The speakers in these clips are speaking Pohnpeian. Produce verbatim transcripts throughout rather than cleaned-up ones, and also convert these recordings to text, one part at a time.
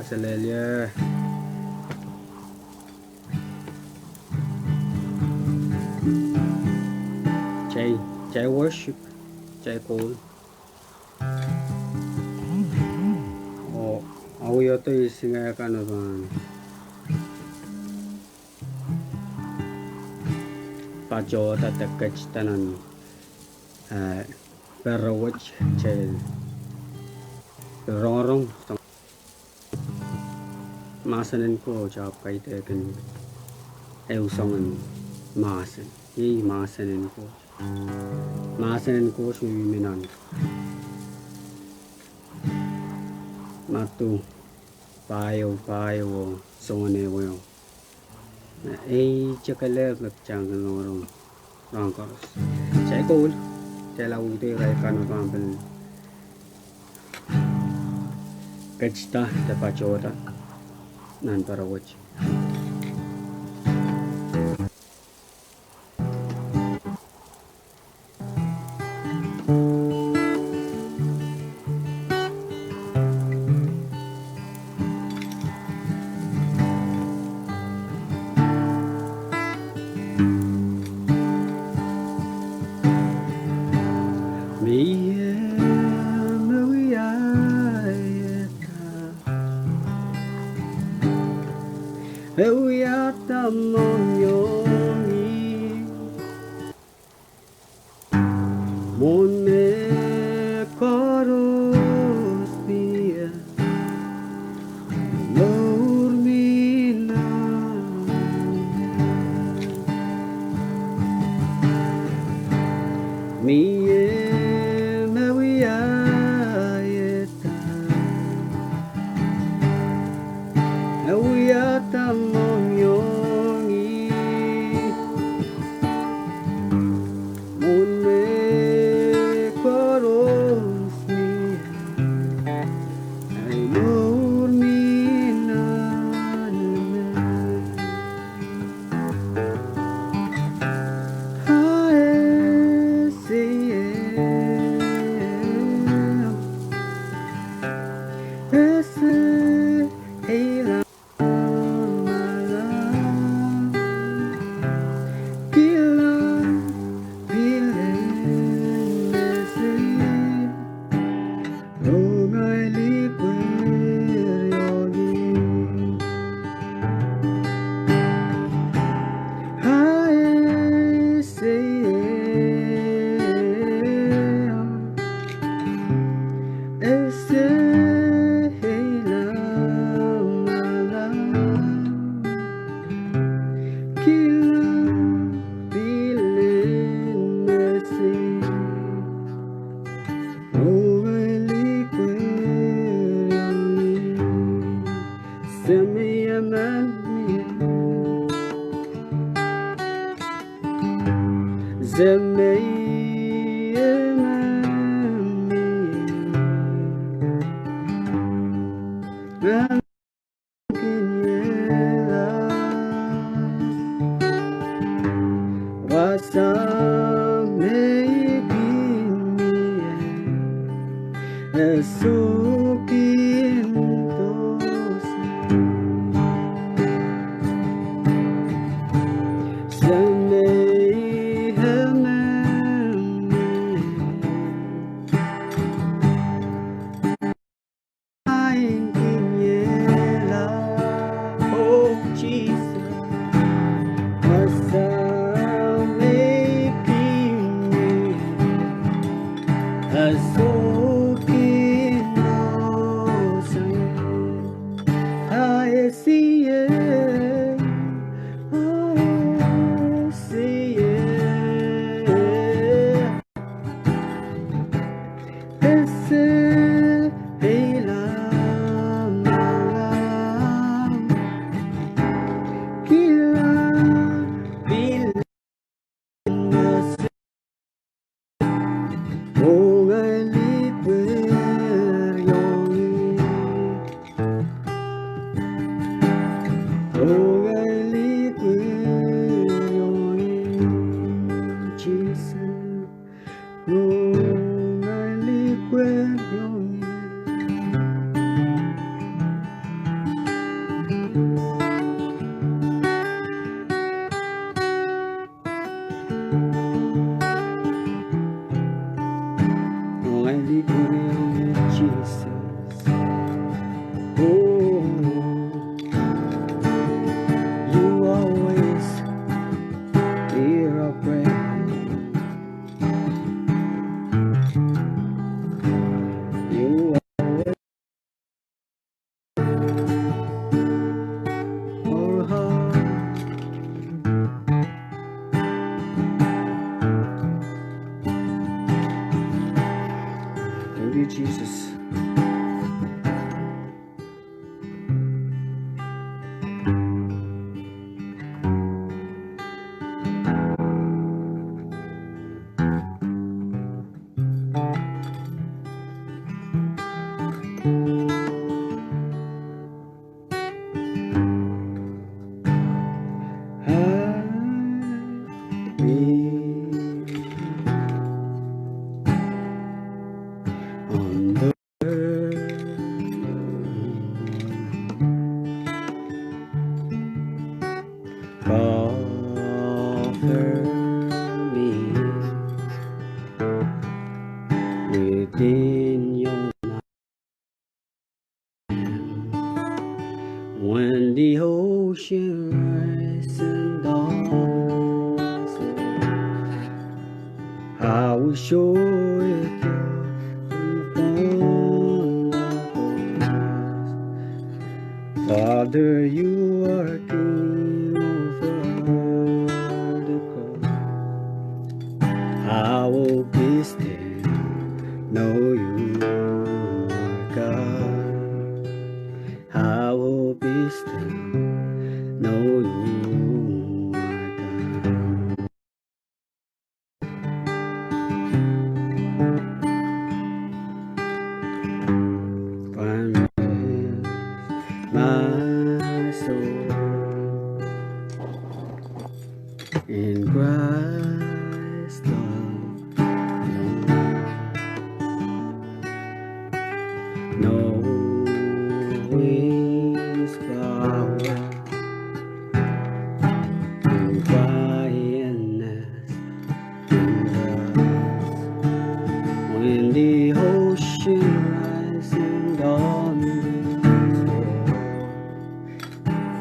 Selel ie. Kitail, kitail worship, kitail koul. Oh, awih oh dei singa kan me pahn patohda de ketida nan, eh, pere wet, kitail rongorong mahsen en Koht, ahpw kaidehkin ehu soangen mahsen. Iei mahsen en Koht. Mahsen en Koht me mihmi nan Madiu pahieu, pahieu, soangen ehuehu. Ei, kitail kelehpw me kitail kin rongorong rahn koaros. Kitail koul, kitail uhdi irail kan me pahn pil ketida de patohda nan pere wet. Mie me wiahier e wiahda mohngiong ih. Mwohn me koaros mie, mour mi nan. Mie me wiahier e wiahda mohngiong ih. Mwohn me koaros mie, ai mour mi nan me. A ese, ese ei lamalam, kilang pil en ese. Rongaili pwehn riong ih. A ese, ese ei lamalam, kilang pil en ese. Rongaili pwehn riong ih. Semei emen mie. Semei emen mie. Kin iehla wasa me I kin mie, e sohkin dohsa. Semei emen mie. When the ocean rise and storm, I will show it you upon the cross. Father, you are king over the cross. I will be still, know you are God. I will be still, know you are God. Find rest, my soul, in Christ alone. Know His power in quietness and rest. When the ocean rise and thunders roar,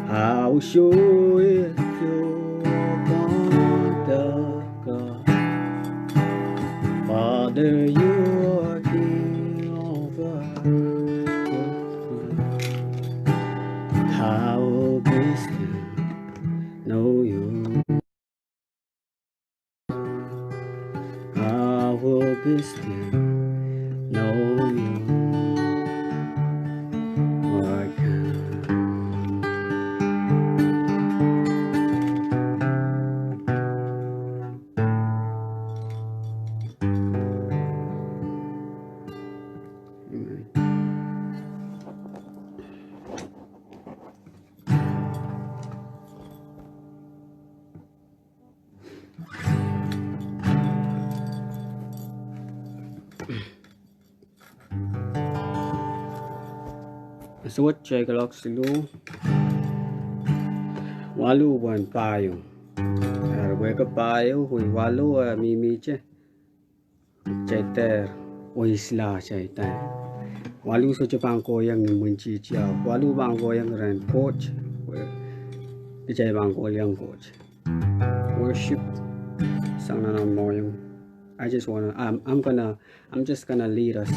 I will show it you upon the cross. Father, you are king over the cross. I will be still, know you. I will be still, know you are God. Amen. Suwed, kitail kalok siluh. Waluh pwehn pahieu. Eri wehwehki pahieu, wei waluh, eh, mihmihte. Kitail dehr weisla kitail. Waluh sohte pahn kohieng imwintihti. Waluh pahn kohieng rehn Koht. Kitail pahn kohieng Koht. Worship sang nan omw mohngiong. I just wanna, I'm, I'm gonna, I'm just gonna lead us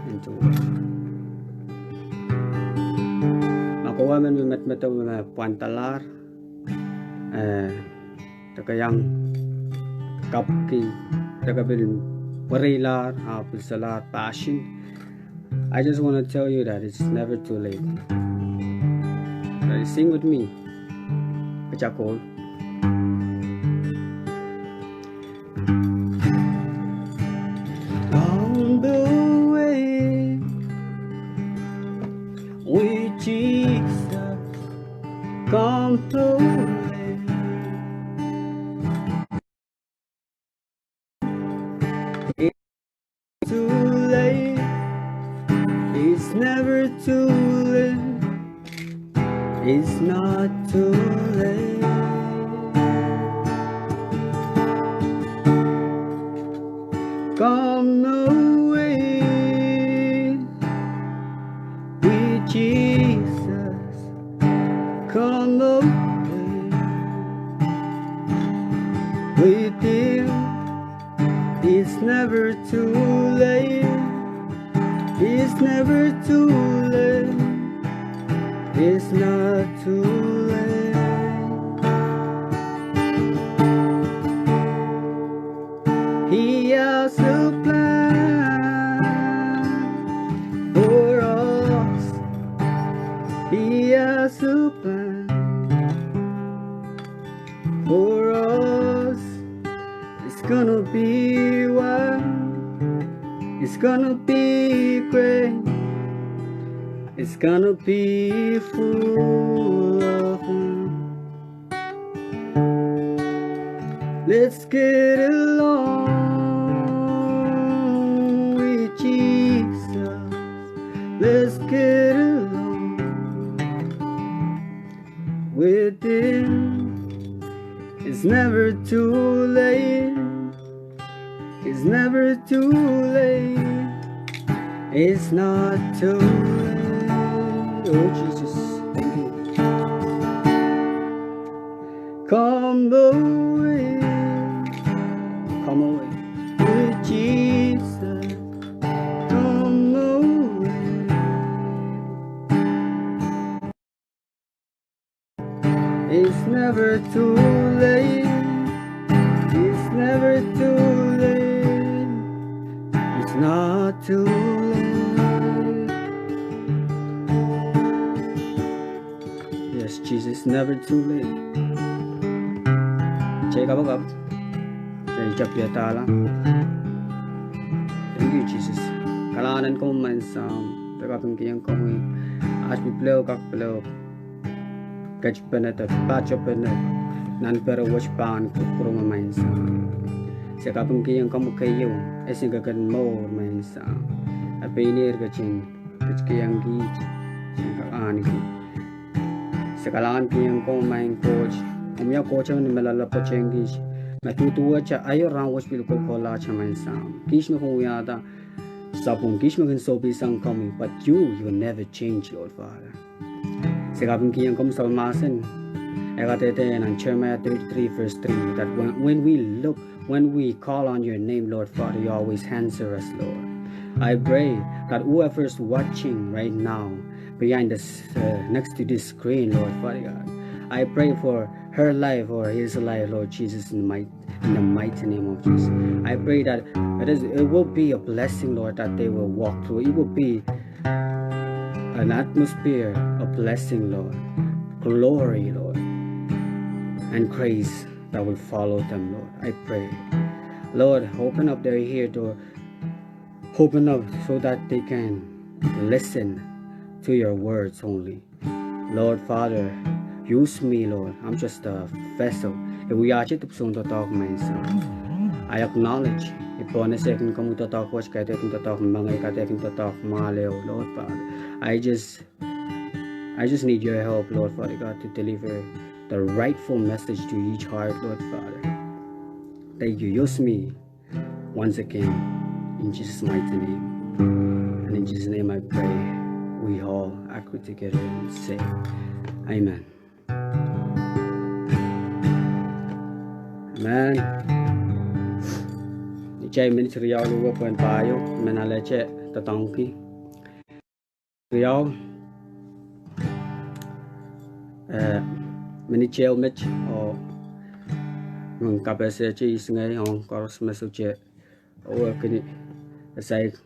into worship. Ma kowe men me medemedewe me pwandalahr, eh, de ke iang kapwki, de ke pil pwereilahr, ah, pil solahr passion. I just wanna tell you that it's never too late. Ready, sing with me. Kitail ko. On the way with Jesus, come the way. It's too late. It's never too late. It's not too late. Come the way with Jesus. Come the way with Him. It's never too late. It's never too late. It's not too late. He has a plan for us. He has a plan for us. It's gonna be wild. It's gonna be great. It's gonna be full of fun. Let's get along with Jesus. Let's get along with Him. It's never too late. It's never too late. It's not too late. Oh, Jesus. Thank you. Come away. Come away. With Jesus, come away. It's never too late. It's never too late. It's not too late. Yes, Jesus, never too late. Kitail kapakap. Kitail tapihada. Thank you, Jesus. Kalahngan en komwi, Maing Sahm. Kitail kapingkihong komwi. Ahpw pil pwurehng kak pil pwurehng. Ketipene de patopene. Nan pere wet pahn kupwuromwi, Maing Sahm. Se kapingkihong komwi keieu. E singek kin mour, Maing Sahm. A pein ehr ketin ketikihong kit, se kak ahneki. Se kalahngankihong komwi, Maing Koht. Komwi Koht emen me loalopwoatehng kit. Me duduwehte, aio, rahnwet pil kohkohlahte, Maing Sahm. Kis me kin wiahda sapwung, kis me kin sohpeisang komwi, but you, you never change, Lord Father. Se kapingkihong komwi sapwellimomwi mahsen. E kadehde nan Jeremiah thirty-three verse three, that when, when we look, when we call on your name, Lord Father, you always answer us, Lord. I pray that whoever is watching right now, behind this, uh, next to this screen, Lord Father God, I pray for her life or his life, Lord Jesus, in the might, in the mighty name of Jesus. I pray that it is, it will be a blessing, Lord, that they will walk through. It will be an atmosphere of blessing, Lord. Glory, Lord. And grace that will follow them, Lord. I pray. Lord, open up their ear to open up so that they can listen to your words only. Lord Father, use me, Lord. I'm just a vessel. I wiahte dipwisoun doadoahk, Maing Sahm. I acknowledge. I pohnese kin komwi doadoahk wet, kaidehkin doadoahk mengei, kaidehkin doadoahk mwahl ehu, Lord Father. I just, I just need your help, Lord Father God, to deliver the rightful message to each heart, Lord Father. Thank you. Use me once again, in Jesus' mighty name. And in Jesus' name I pray. We all agree together and say, Amen. Amen. Ni kitail minit riau luwe pwehn pahieu, men alehte doadoahngki. Riau, eh, minit ehu met, oh, men kapehsehte ihs ngehi, oh, koaros me sohte, oh, wehwehki ni, saik,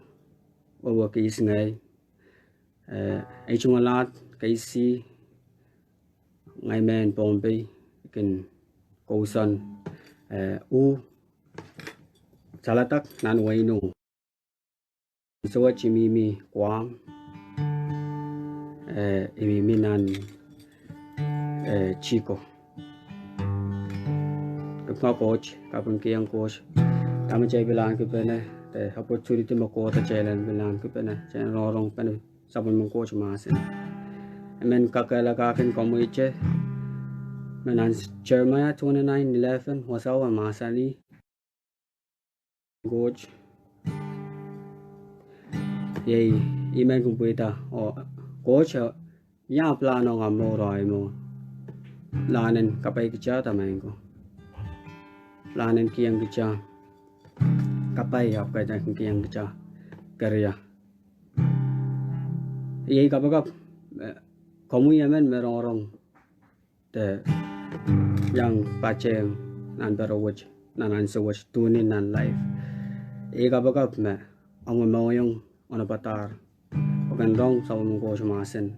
oh, wehwehki ihs ngehi, eh, ei tungoal ahd, Keisi, ngehi mehn Pohnpei, kin kousoan, eh, uh, saledek nan wehin uh. Ansou wet I mihmi Guam, eh, I mihmi nan, eh, Chico. Kapinga Koht, kapingkihong Koht. Dahme kitail pil ahnekipene, de opportunity me Koht kitail en pil ahnekipene, kitail en rongorong pene sapwellimen Koht mahsen. I men kakehlakahkin komwihte, me nan Jeremiah twenty-nine eleven, wasao mahsanih, Koht, iei, I men kin pweida, oh, Koht, ia pilahn ong ahmw mour oh ahi mour. Pilahn en kapai kita, Maing ko. Pilahn en kihong kita kapai, ahpw kaidehn kihong kita keria. Iei kapakap, eh, komwi emen me rongorong de iang patehng nan pere wet, nan ansou wet, tune in nan live. Iei kapakap me omw mohngiong onopadahr, pwe ken rong sapwellimen Koht mahsen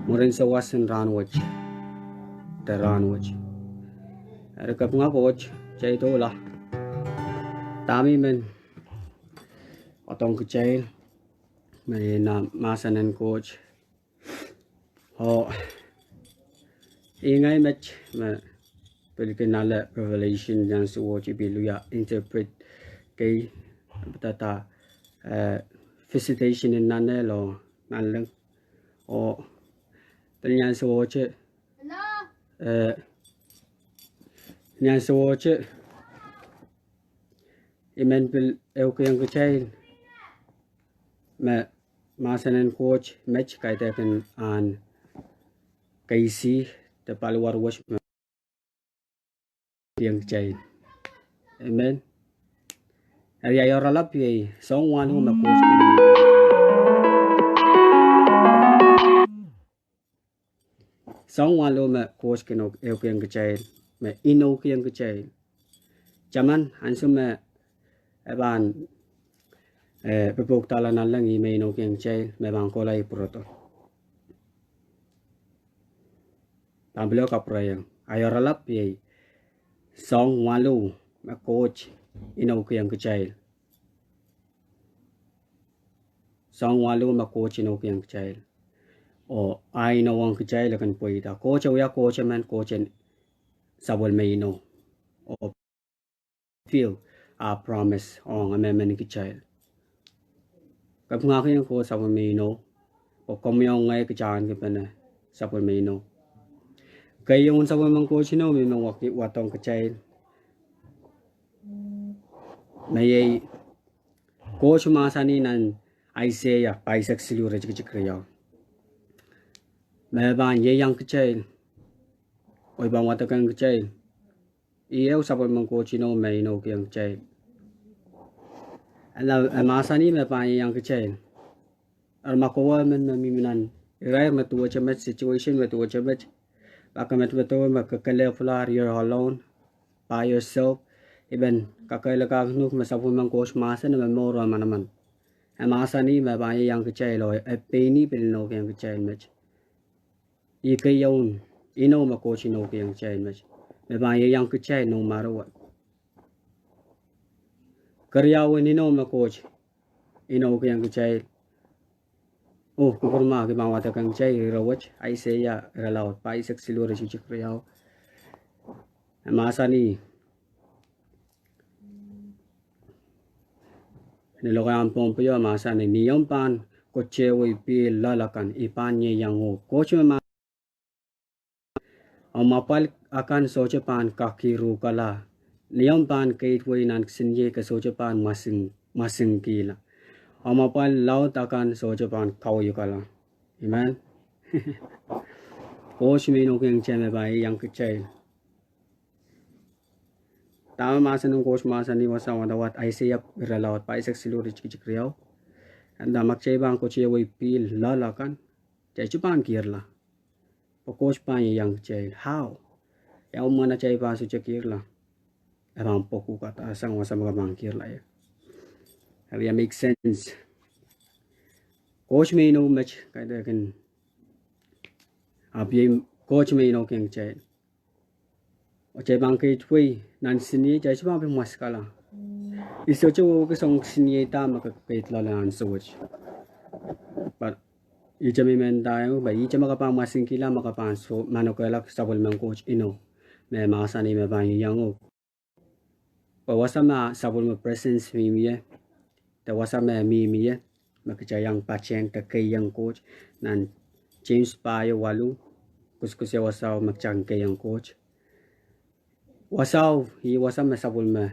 mwurin sawas en rahnwet de rahnwet. Eri kapinga Koht, kitail doula. Dahme I men adohng kitail, me nan mahsen en Koht. Oh, iei ngehi met me pil kin ale revelation ni ansou wet, I pil wia interpret kei, pidada, eh, visitation en nanleng, oh, nanleng. Oh, pil ni ansou wet, eh, ni ansou wet, I men pil ehukihong kitail me mahsen en Koht met kaidehkin ahn Keisi de paliwar wet me Iang kitail. Amen. Eri ahi oaralap iei soahng waluh me Koht Soahng waluh me Koht kin ehukihong kitail, me inoukiong kitail. Taman, ansou me e pahn, eh, popoudala nanleng, ih me inoukiong kitail, me pahn kohla ih pwurodo. Pahn pil kapwureiong. Ahi oaralap iei soahng waluh me Koht inoukiong kitail. Soahng waluh me Koht inoukiong kitail. Oh a inouong kitail e kin pweida. Koht e wia Koht emen, Koht en sapwellime inou. Oh fill a promise ong emenemen kitail. Kapingahkiong Koht sapwellime inou. Oh komwi oh ngehi kita ahneki pene sapwellime inou. Keieun sapwellimen Koht inou me me wahdohng kitail, me iei Koht mahsanih nan Aiseia pahisek siluh iretikitik riau, me pahn ieiang kitail, oh pahn wadekehng kitail. Ih ehu sapwellimen Koht inou me inoukiong kitail. E mahsanih me pahn ieiang kitail. Eri ma kowe emen me mihmi nan irair me duwehte met, situation me duwehte met, ma ke medemedewe me ke kelehpwlahr, you're alone, by yourself, I men kakehlakahkin uhk me sapwellimen Koht mahsen me mour oh manaman. E mahsanih me pahn ieiang kitail oh e pein ih pil inoukiong kitail met. Ih keieun inou me Koht inoukiong kitail met, me pahn ieiang kitail no matter what. Keriaun inou me Koht inoukiong kitail, oh kupwurmahk, I pahn wadekehng kitail ire wet, Aiseia irelaud pahisek siluh iretikitik riau. E mahsanih, ni lokaiahn Pohnpei e mahsanih, ni omw pahn kotehwe pihl loal akan, I pahn ieiang uhk. Koht me ma- Omw apwal akan sohte pahn kakiruhkala. Ni omw pahn keidwei nan kisiniei ke sohte pahn mwasing, mwasingkihla. Omw apwal laud akan sohte pahn kauweiukala. Amen. Koht me inoukiong kitail me pahn ieiang kitail. Dahme mahsen en Koht mahsanih wasa wadawad, Aiseia irelaud pahisek siluh iretikitik riau? E nda ma kitail pahn kotehwe pihl loal akan, kitail sohte pahn kirla. Pwe Koht pahn ieiang kitail. How? Ia mwomwen atail pahn sohte kirla? E pahn pwukoa, sang wasa me ke pahn kirla ie. Eri ia make sense. Koht me inou met, kaidehkin, ahpw iei Koht me inoukiong kitail. Oh kitail pahn keidwei nan kisiniei, kitail sohte pahn pil mwasikala. I sohte wehwehki soangen kisiniei da me ke keid loale ansou wet. But ihte me I men ndaiong, pwe ihte me ke pahn mwasingkihla, me ke pahn soh, manokehla sapwellimen Koht inou, me mahsanih me pahn ieiang uhk. Pwe wasa me sapwellime presence mihmi ie, de wasa me mihmi ie, me kitail iang patehng de keieun Koht, nan James pahieu waluh, koasoakoasoia wasao me kitail keieun Koht. Wasao, ih wasa me sapwellime,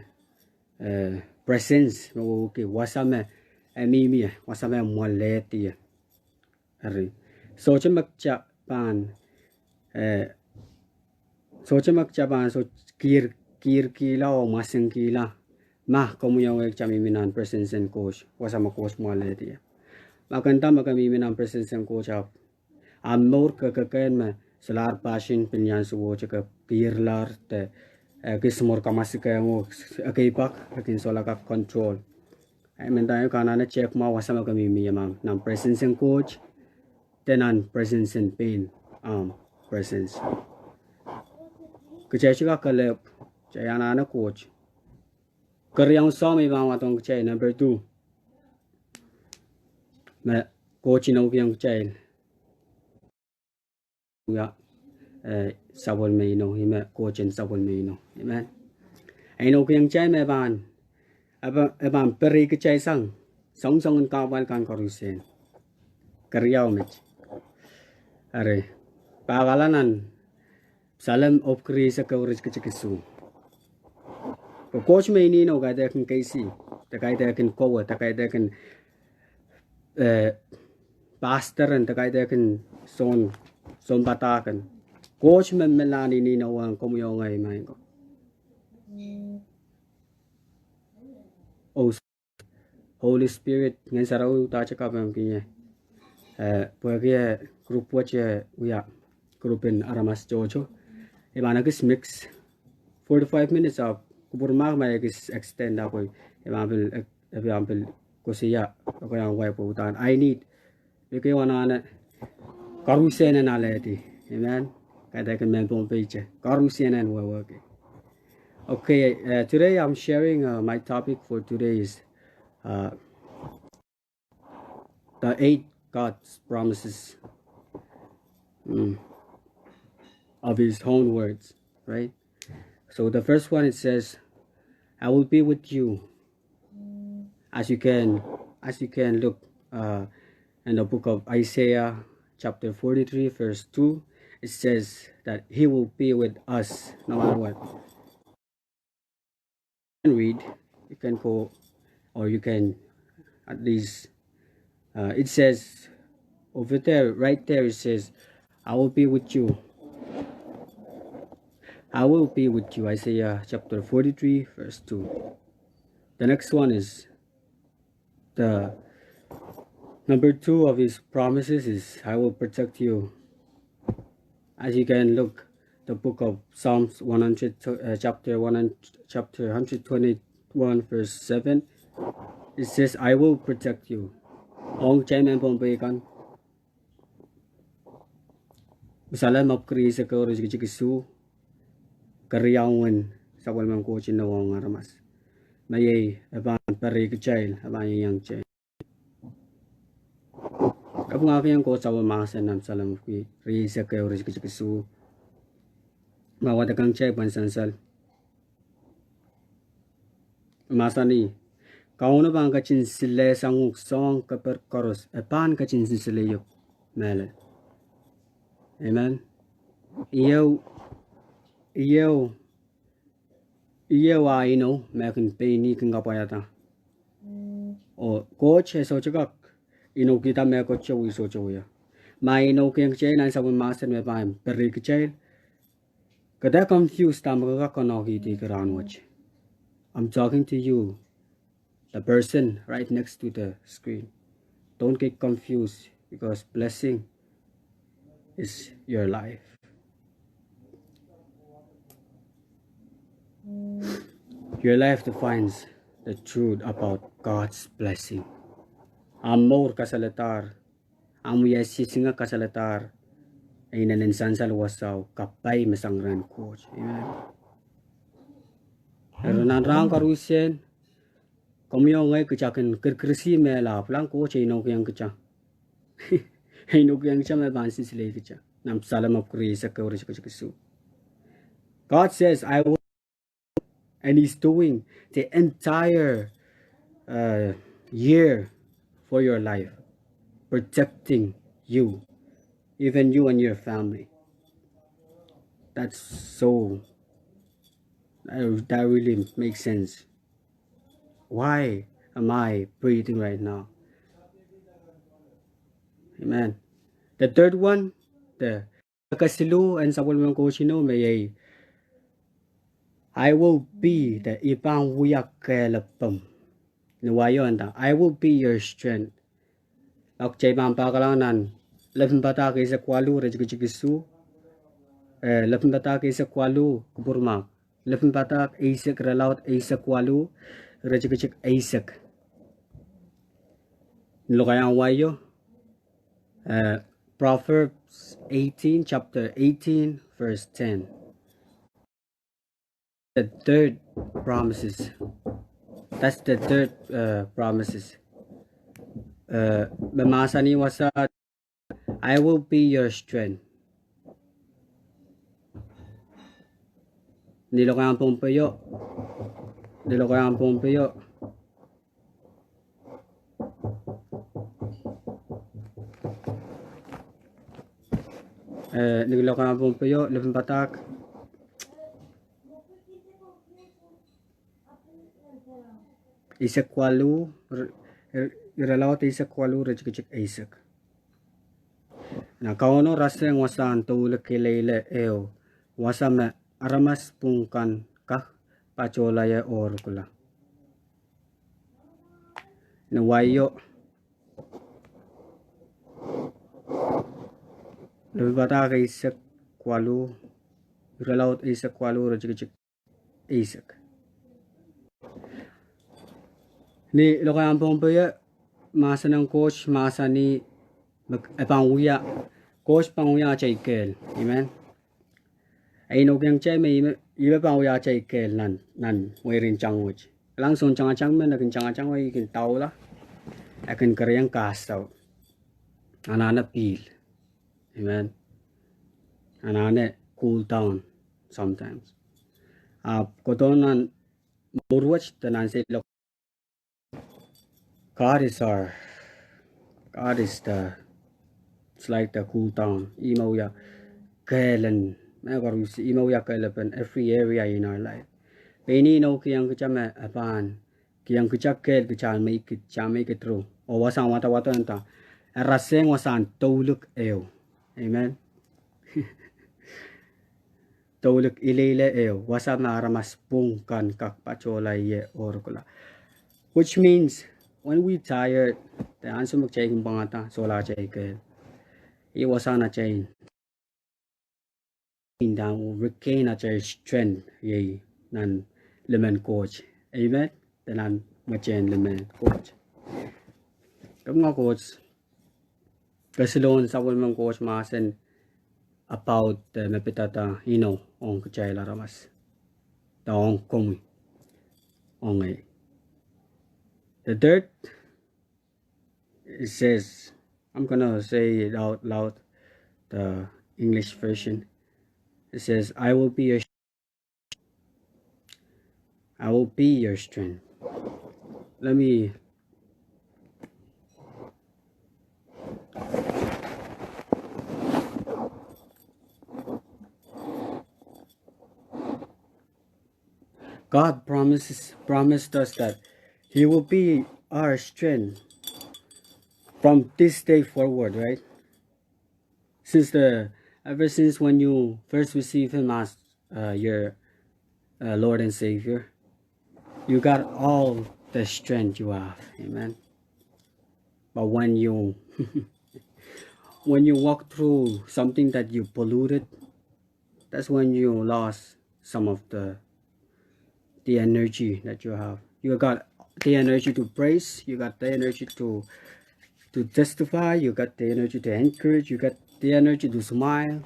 eh, presence me wehwehki, wasa me e mihmi ie, wasa me mwoalehdi ie. Eri, sohte me kitail pahn, eh, sohte me kitail pahn soh, kir, kirkihla oh mwasingkihla ma komwi oh ngehi kitail mihmi nan presence en Koht, wasa me Koht mwoalehdi ie. Ma ke nda me ke mihmi nan presence en Koht ahpw ahmw mour ke kekehn me solahr passion, pil ni ansouohte ke kirlahr de, eh, kis mour kamwasikeng oh ekei pak, e kin solahr kak control. I men ndaiong ke anahne tehk mwahu wasa me ke mihmi ie, ma nan presence en Koht, de nan presence en pein ahmw presence. Kitail sohte kak kelehpw, kitail anahne Koht. Keriaun soahng me I pahn wadohng kitail, number two, me Koht inoukiong kitail, wia, eh, sapwellime inou, ih me Koht en sapwellime inou. Amen. E inoukiong kitail me pahn, e pahn, e pahn pere kitail sang soangen soangen kahpwal kan koaruhsie. Keriau met. Eri, pahkala nan Psalm epwiki rieisek ehu, iretikitik isuh. Pwe Koht me inoukiong kaidehkin keisi, de kaidehkin kowe, de kaidehkin, eh, pastor en, de kaidehkin soun, sounpadahk en. Koht me melahn inoukiong komwi oh ngehi, maing ko. Oh, Holy Spirit, Ngehn Sarawi, uhdahte kapingki ie. Eh, pwehki eh group wet eh wia group en aramas tohto. E pahn ekis mix forty-five minutes ahpw kupwur mahk ma ekis extend ahpw e pahn pil, e pahn pil koasoia, koasoia wai pwe uhdahn I need. Pwehki wanahne koaruhsie en alehdi. Amen. Kaidehkin mehn Pohnpei te, koaruhsie en wehwehki. Okay, uh, today I'm sharing, uh, my topic for today is, uh, the eight God's promises, mm, of his own words, right? So the first one, it says, "I will be with you." As you can, as you can look, uh, in the book of Isaiah, chapter forty-three, verse two, it says that he will be with us no matter what. Can read, you can go, or you can at least, uh, it says over there, right there, it says, "I will be with you. I will be with you," Isaiah chapter forty-three, verse two. The next one is the number two of his promises is, "I will protect you." As you can look, the book of Psalms one hundred, uh, chapter one hundred, chapter hundred twenty-one, verse seven, it says, "I will protect you." Ong kitail mehn Pohnpei kan, Salem ahpw kiri seke ore tikitik isuh, keriaun sapwellimen Koht inou ong aramas. Ma iei, e pahn peri kitail, e pahn iang kitail. Kapingahki ong Koht sapwellime mahsen nan Salem kiri seke ore tikitik isuh. Ma wadekong kitail pwehn sansal. Mahsanih, Kauno pahn ketin silehsang uhk soahng keper koaros, e pahn ketin sinsile uhk mehlel. Amen. Ieu, ieu, ieu ah inou me kin pein ih kin kapwaiada. Oh Koht e sohte kak inoukihda mehkot ieu ih sohte wia. Ma e inoukihong kitail nan sapwellime mahsen me pahn peri kitail, ke dehr confuse dahme ke kak konehng kihdi rahn wet. I'm talking to you, the person right next to the screen. Don't get confused because blessing is your life. Your life defines the truth about God's blessing. Ahmw mour kasaledahr, ahmw wia sisinga kasaledahr, e inenen sansal wasao kapai me sang rehn Koht. Amen. Eri nan rahn koaruhsie, komwi oh ngehi kita kin kirkirisi mehla, pwe Koht e inoukihong kita. E inoukihong kita me pahn sinsile kita. Nan Salem ahpw kiri seke ore tikitik isuh. God says, "I will," and he's doing the entire, uh, year for your life, protecting you, even you and your family. That's so, that, that really makes sense. Why am I breathing right now? Amen. The third one, the kesiluh en sapwellimen Koht inou me iei, "I will be," de I pahn wia kehlailpen. Ni wai o e nda, "I will be your strength." Ahpw kitail pahn pahkalahng nan Lepin Padahk eisek waluh, ire tikitik isuh. Eh, Lepin Padahk eisek waluh, kupwur mahk. Lepin Padahk eisek, irelaud eisek waluh, ire tikitik eisek. Ni lokaiahn wai o, eh, Proverbs eighteen, chapter eighteen, verse ten. The third promises. That's the third, uh, promises. Uh, me mahsanih wasa, "I will be your strength." Ni lokaiahn Pohnpei o, ni lokaiahn Pohnpei o, eh, ni lokaiahn Pohnpei o, Lepin Padahk eisek waluh, ire, ire, irelaud eisek waluh, ire tikitik eisek. Nan Kauno rasehng wasahn doulekeleile ehu, wasa me aramas pwung kan kak patohlaie oh rukula. Ni waio, Lipilpadahk eisek waluh, irelaud eisek waluh, iretikitik eisek. Ni lokaiahn Pohnpei, mahsen en Koht mahsanih me e pahn wia, Koht pahn wia atail kehl. Amen. E inoukihong kitail me ih me, ih me pahn wia atail kehl nan, nan mweirin tang wet. Kilang, soun tangatang men e kin tangatang oh e kin daula, e kin kereniong kahsau. Anahne pihl. Amen. Anahne cool down sometimes. Ahpw kohdo nan mour wet de nan seiloak, God is our, God is the, it's like the cool down. Ih me wia kehl en, me koaros, ih me wia kehl en every area in our life. Pein ih inoukihong kitail me e pahn kihong kitail kehl kitail me, kitail me kitail through. Oh wasahn wadawad nda, e rasehng wasahn douluhl ehu. Amen. Douluhl ileile ehu, wasa me aramas pwung kan kak patohlaie oh rukula. Which means, when we tired, de ansou me kitail kin pwangada, solahr atail kehl. Ih wasahn atail, inda regain atail strength, iei nan limen Koht. Amen. De nan mwetehn limen Koht. Kapinga Koht, kesiluhn sapwellimen Koht mahsen about, eh, me pidada inou ong kitail aramas. De ong komwi, ong ngehi. The third, it says, I'm gonna say it out loud, the English version. It says, I will be your I will be your strength. Let me God promises, promised us that He will be our strength from this day forward, right? Since the, ever since when you first receive Him as, uh, your, uh, Lord and Savior, you got all the strength you have. Amen. But when you, when you walk through something that you polluted, that's when you lost some of the, the energy that you have. You got the energy to praise, you got the energy to, to testify, you got the energy to encourage, you got the energy to smile.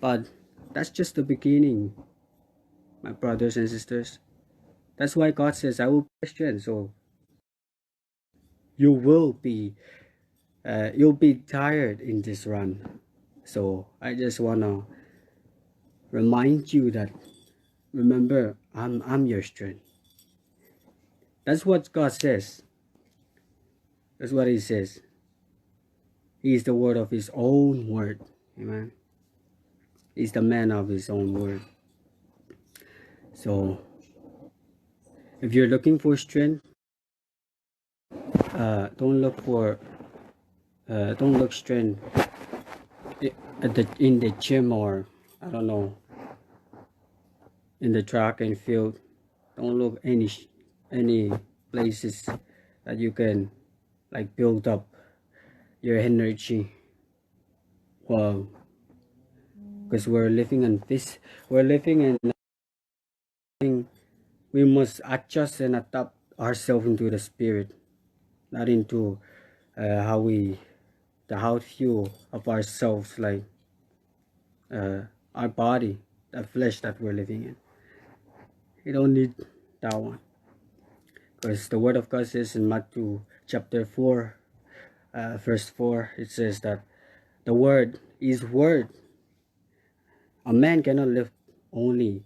But that's just the beginning, my brothers and sisters. That's why God says, I will be your strength. So you will be, uh, you'll be tired in this run. So I just wanna remind you that, remember, I'm, I'm your strength. That's what God says. That's what He says. He is the word of His own word. Amen. He's the man of His own word. So, if you're looking for strength, uh, don't look for, uh, don't look strength i-, at the, in the gym or, I don't know, in the track and field. Don't look any sh-, any places that you can, like, build up your energy. Well, because we're living in this, we're living in, we must adjust and adapt ourselves into the spirit, not into, uh, how we, the out view of ourselves, like, uh, our body, the flesh that we're living in. You don't need that one. Because the word of God says in Matthew chapter four, uh, verse four, it says that the word, His word, a man cannot live only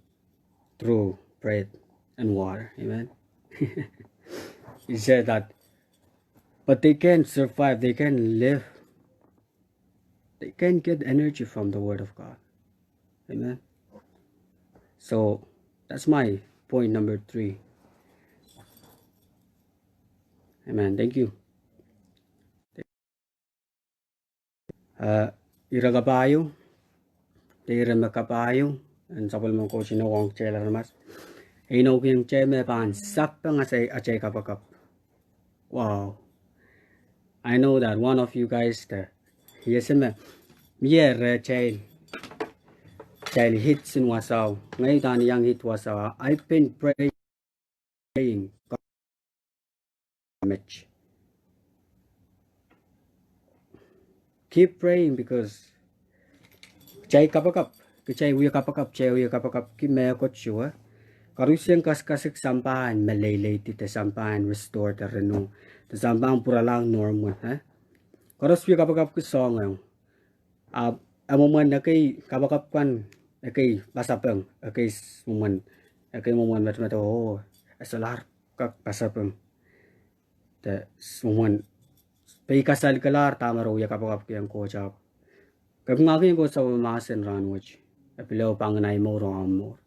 through bread and water. Amen. He said that, but they can survive, they can live, they can get energy from the word of God. Amen. So that's my point number three. Amen. Thank you. Uh, ire kapahieu, de ire me kapahieu en sapwellimen Koht inou ong kitail aramas. E inoukihong kitail me pahn sapeng atail, atail kapakap. Wow. I know that one of you guys, the, yes, me, mie rehtail, tail hit sin wasao. Ngehi udahn iang hit wasao. I've been praying. Keep praying because kitail kapakap, kitail wia kapakap, kitail wia kapakapki mehkot sure. Koarusie kasikasik sampah en meleilei, de sampah en restore, de renew, de sampah en pwuralahng normal, eh? Koaros wia kapakapki soahng ong. A, e mwomwen ekei kapakap kan, ekei pasapeng, ekei s-, mwomwen, ekei mwomwen medemedewe, oh, e solahr kak pasapeng. De s-, mwomwen, pei kasalkalahr dahme re wia kapakapki ong Koht ahpw. Kapingahki Koht sapwellime mahsen rahnwet. E pil ehu pangin ahi mour oh ahmw mour.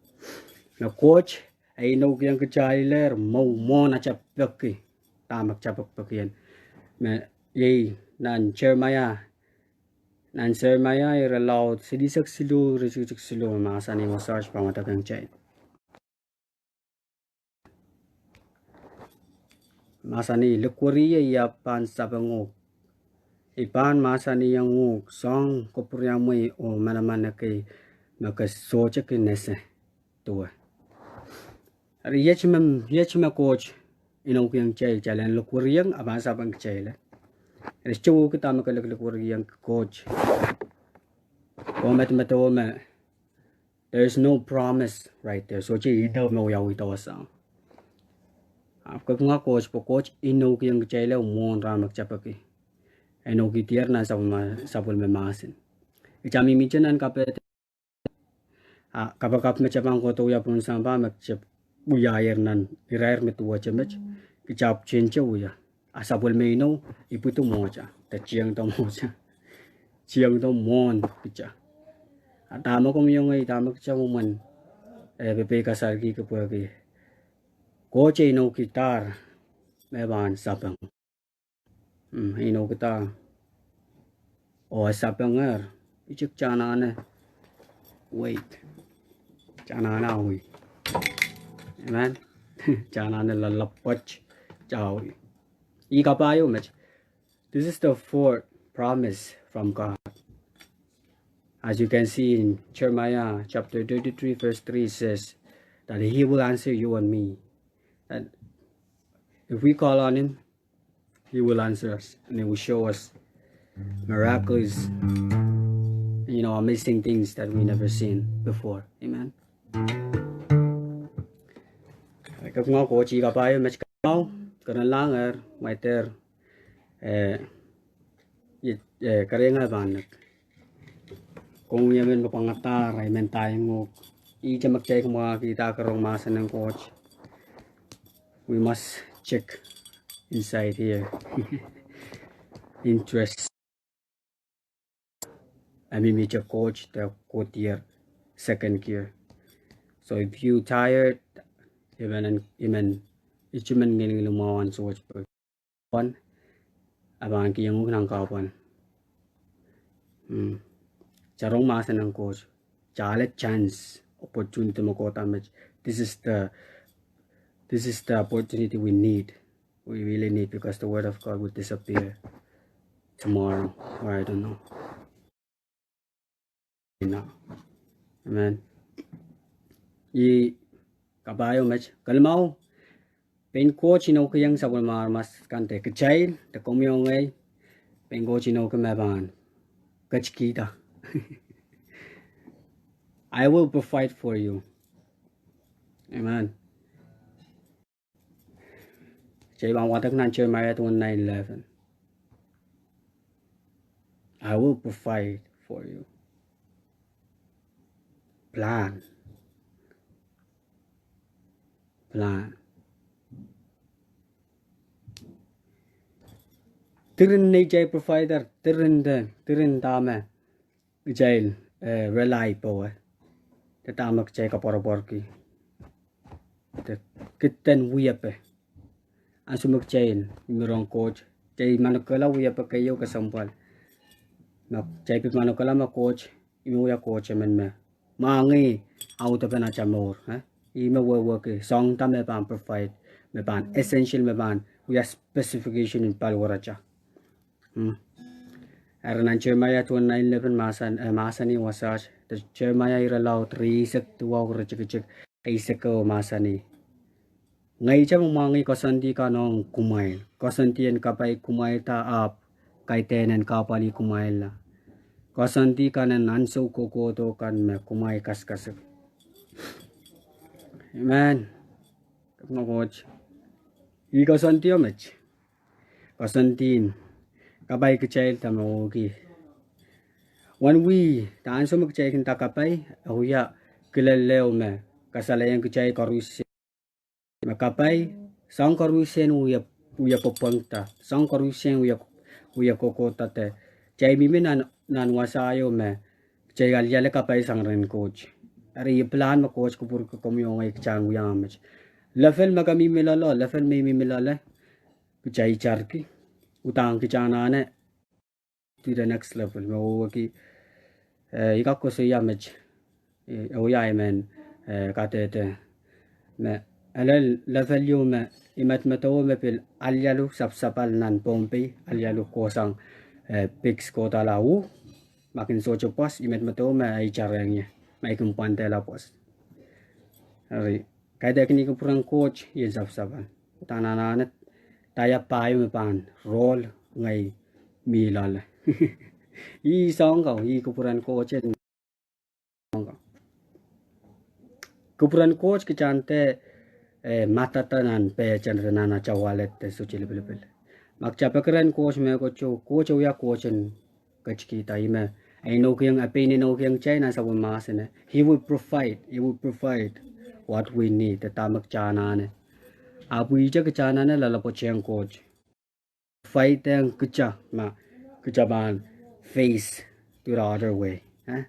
Me Koht, e inoukihong kitail lel mwo, mwohn atail peki. Dahme kitail pekipeki ien. Me, iei, nan Seremaia, nan Seremaia irelaud silihsek siluh, iretikitik siluh, mahsanih wasaht pahn wadekehng kitail. Mahsanih, "Likwerih ie, I ahpw pahn sapeng uhk. I pahn mahsanihong uhk soahng kapwuriamwei oh manaman ekei me ke sohte kin ese duwe." Eri iet me, iet me Koht inoukihong kitail, kitail en likwerihong, a pahn sapeng kitail. Eri sohte uhk dahme ke liklikwerihong Koht. Ko medemedewe me, there is no promise right there. Sohte inou me wiawihda wasao. Ahpw kapinga Koht, pwe Koht inoukihong kitail mwohn rahn me kitail peki. E inoukihdier nan sapwellime, sapwellime mahsen. Kitail mihmihte nan kapehd, a, kapakap me kitail pahn kohdo wia pohn sampah me kitail wiahier nan irair me duwehte met, kitail ahpw tinte wia. A sapwellime inou, ipwidi mwohtail, de tiengdo mwohtail. Tiengdo mwohn kitail. A dahme komw iang ngehi, dahme kitail mwomwen, eh, pepeikasal ki, kipwehki. Koht e inoukidahr me pahn sapeng. Mm, e inoukidahr. Oh, e sapengehr. Itik tanahne. Wait. Tanahne awi. Amen. Tanahne loalopwoat. Awi. Ih kapai ieu met. This is the fourth promise from God. As you can see in Jeremiah chapter thirty-three, verse three says that He will answer you and me. That if we call on Him, He will answer us and He will show us miraculous, you know, amazing things that we never seen before. Amen. Kapinga Koht, ih kapai ieu met. Kemau, Keren Langer, Mwader, eh, eh, Keringer Panek. Komwi emen me pwangadahr, emen daiong uhk. Ihte me kitail kin mwahkihda rong mahsen en Koht. We must check inside here. Interest. A mihmihte Koht de kohdier second gear. So if you tired, emen, emen, ihte men ngilingiling mwahu ansou wet pwe pwon, a pahn kihong uhk nan kahpwal. Hmm. Kitail rong mahsen en Koht. Kitail ale chance, opportunity me kohda met. This is the, this is the opportunity we need. We really need, because the word of God will disappear tomorrow, or I don't know. Amen. Ih kapai ieu met. Kelimau, pein Koht inoukihong sapwellime aramas kan de kitail, de komwi oh ngehi, pein Koht inoukihong me pahn ketikihda. I will provide for you. Amen. Kitail pahn wadek nan Jeremiah twenty-nine eleven. I will provide for you. Plan. Plan. Diren neitail provider, diren de, diren dahme kitail, eh, rely powe. De dahme kitail koapworopworki. De kitail wiepe. Ansou me kitail mihmi rong Koht, kitail manokehla wiepe keieu kesempwal. Me kitail pil manokehla me Koht, ih me wia Koht emen me mwahngih audepen atail mour, eh? Ih me wehwehki soahng da me pahn provide, me pahn essential, me pahn wia specification en paliwarata. Hmm. Eri nan Jeremiah twenty-nine eleven mahsan, eh, mahsanih wasaht, de Jeremiah irelaud rieisek duwau, iretikitik eisek ehu mahsanih: Ngehi te mwomwahngih koasoandi kan ong kumwail, koasoandi en kapai kumwailda ahpw kaidehn en kahpwalih kumwailla. Koasoandi kan en ansou kohkohdo kan me kumwail kasikasik. Amen. Ih koasoandi met. Koasoandi en kapai kitail da me wehwehki. Wen wia, da ansou me kitail kin da kapai, e wia kilel ehu me kasalehiong kitail koaros me kapai, soahng koaros en wia, wia pwopwongda, soahng koaros en wia, wia kohkohda de. Kitail mihmi nan, nan wasa ieu me kitail aliala kapai sang rehn Koht. Eri ih pilahn me Koht kupwurki komwi oh ngehi kitail en wia met. Level me ke mihmi loale, level me I mihmi loale, kitail itarki, udahn kitail anahne to the next level. Me wehwehki, eh, I kak koasoia met, eh, e wia I men, eh, kadehde me, ele level ieu me I medemedewe me pil alialu sapwsapwal nan Pohnpei, alialu kohsang, eh, pigs kohdahla uh, ma kin sohte pwoas, I medemedewe me e itarehng ie, ma I kin pwandehla pwoas. Eri, kaidehkin ih kupwuren Koht, ih en sapwsapwal. Udahn anahne, da ia pahieu me pahn roll ngehi mi loale. Ih soahng kau, ih kupwuren Koht en kupwuren Koht kitail en dehr, eh, madada nan pehten de nan atail wallet de sohte lipilipil. Ma kitail peki rehn Koht mehkot ieu, Koht e wia Koht en ketikihda. Ih me e inoukiong, e pein inoukiong kitail nan sapwellime mahsen. He will provide, he will provide what we need, de dahme kitail anahne. Ahpw ihte kitail anahne loalopwoat ong Koht. Provide ong kitail ma kitail pahn face to the other way. Eh?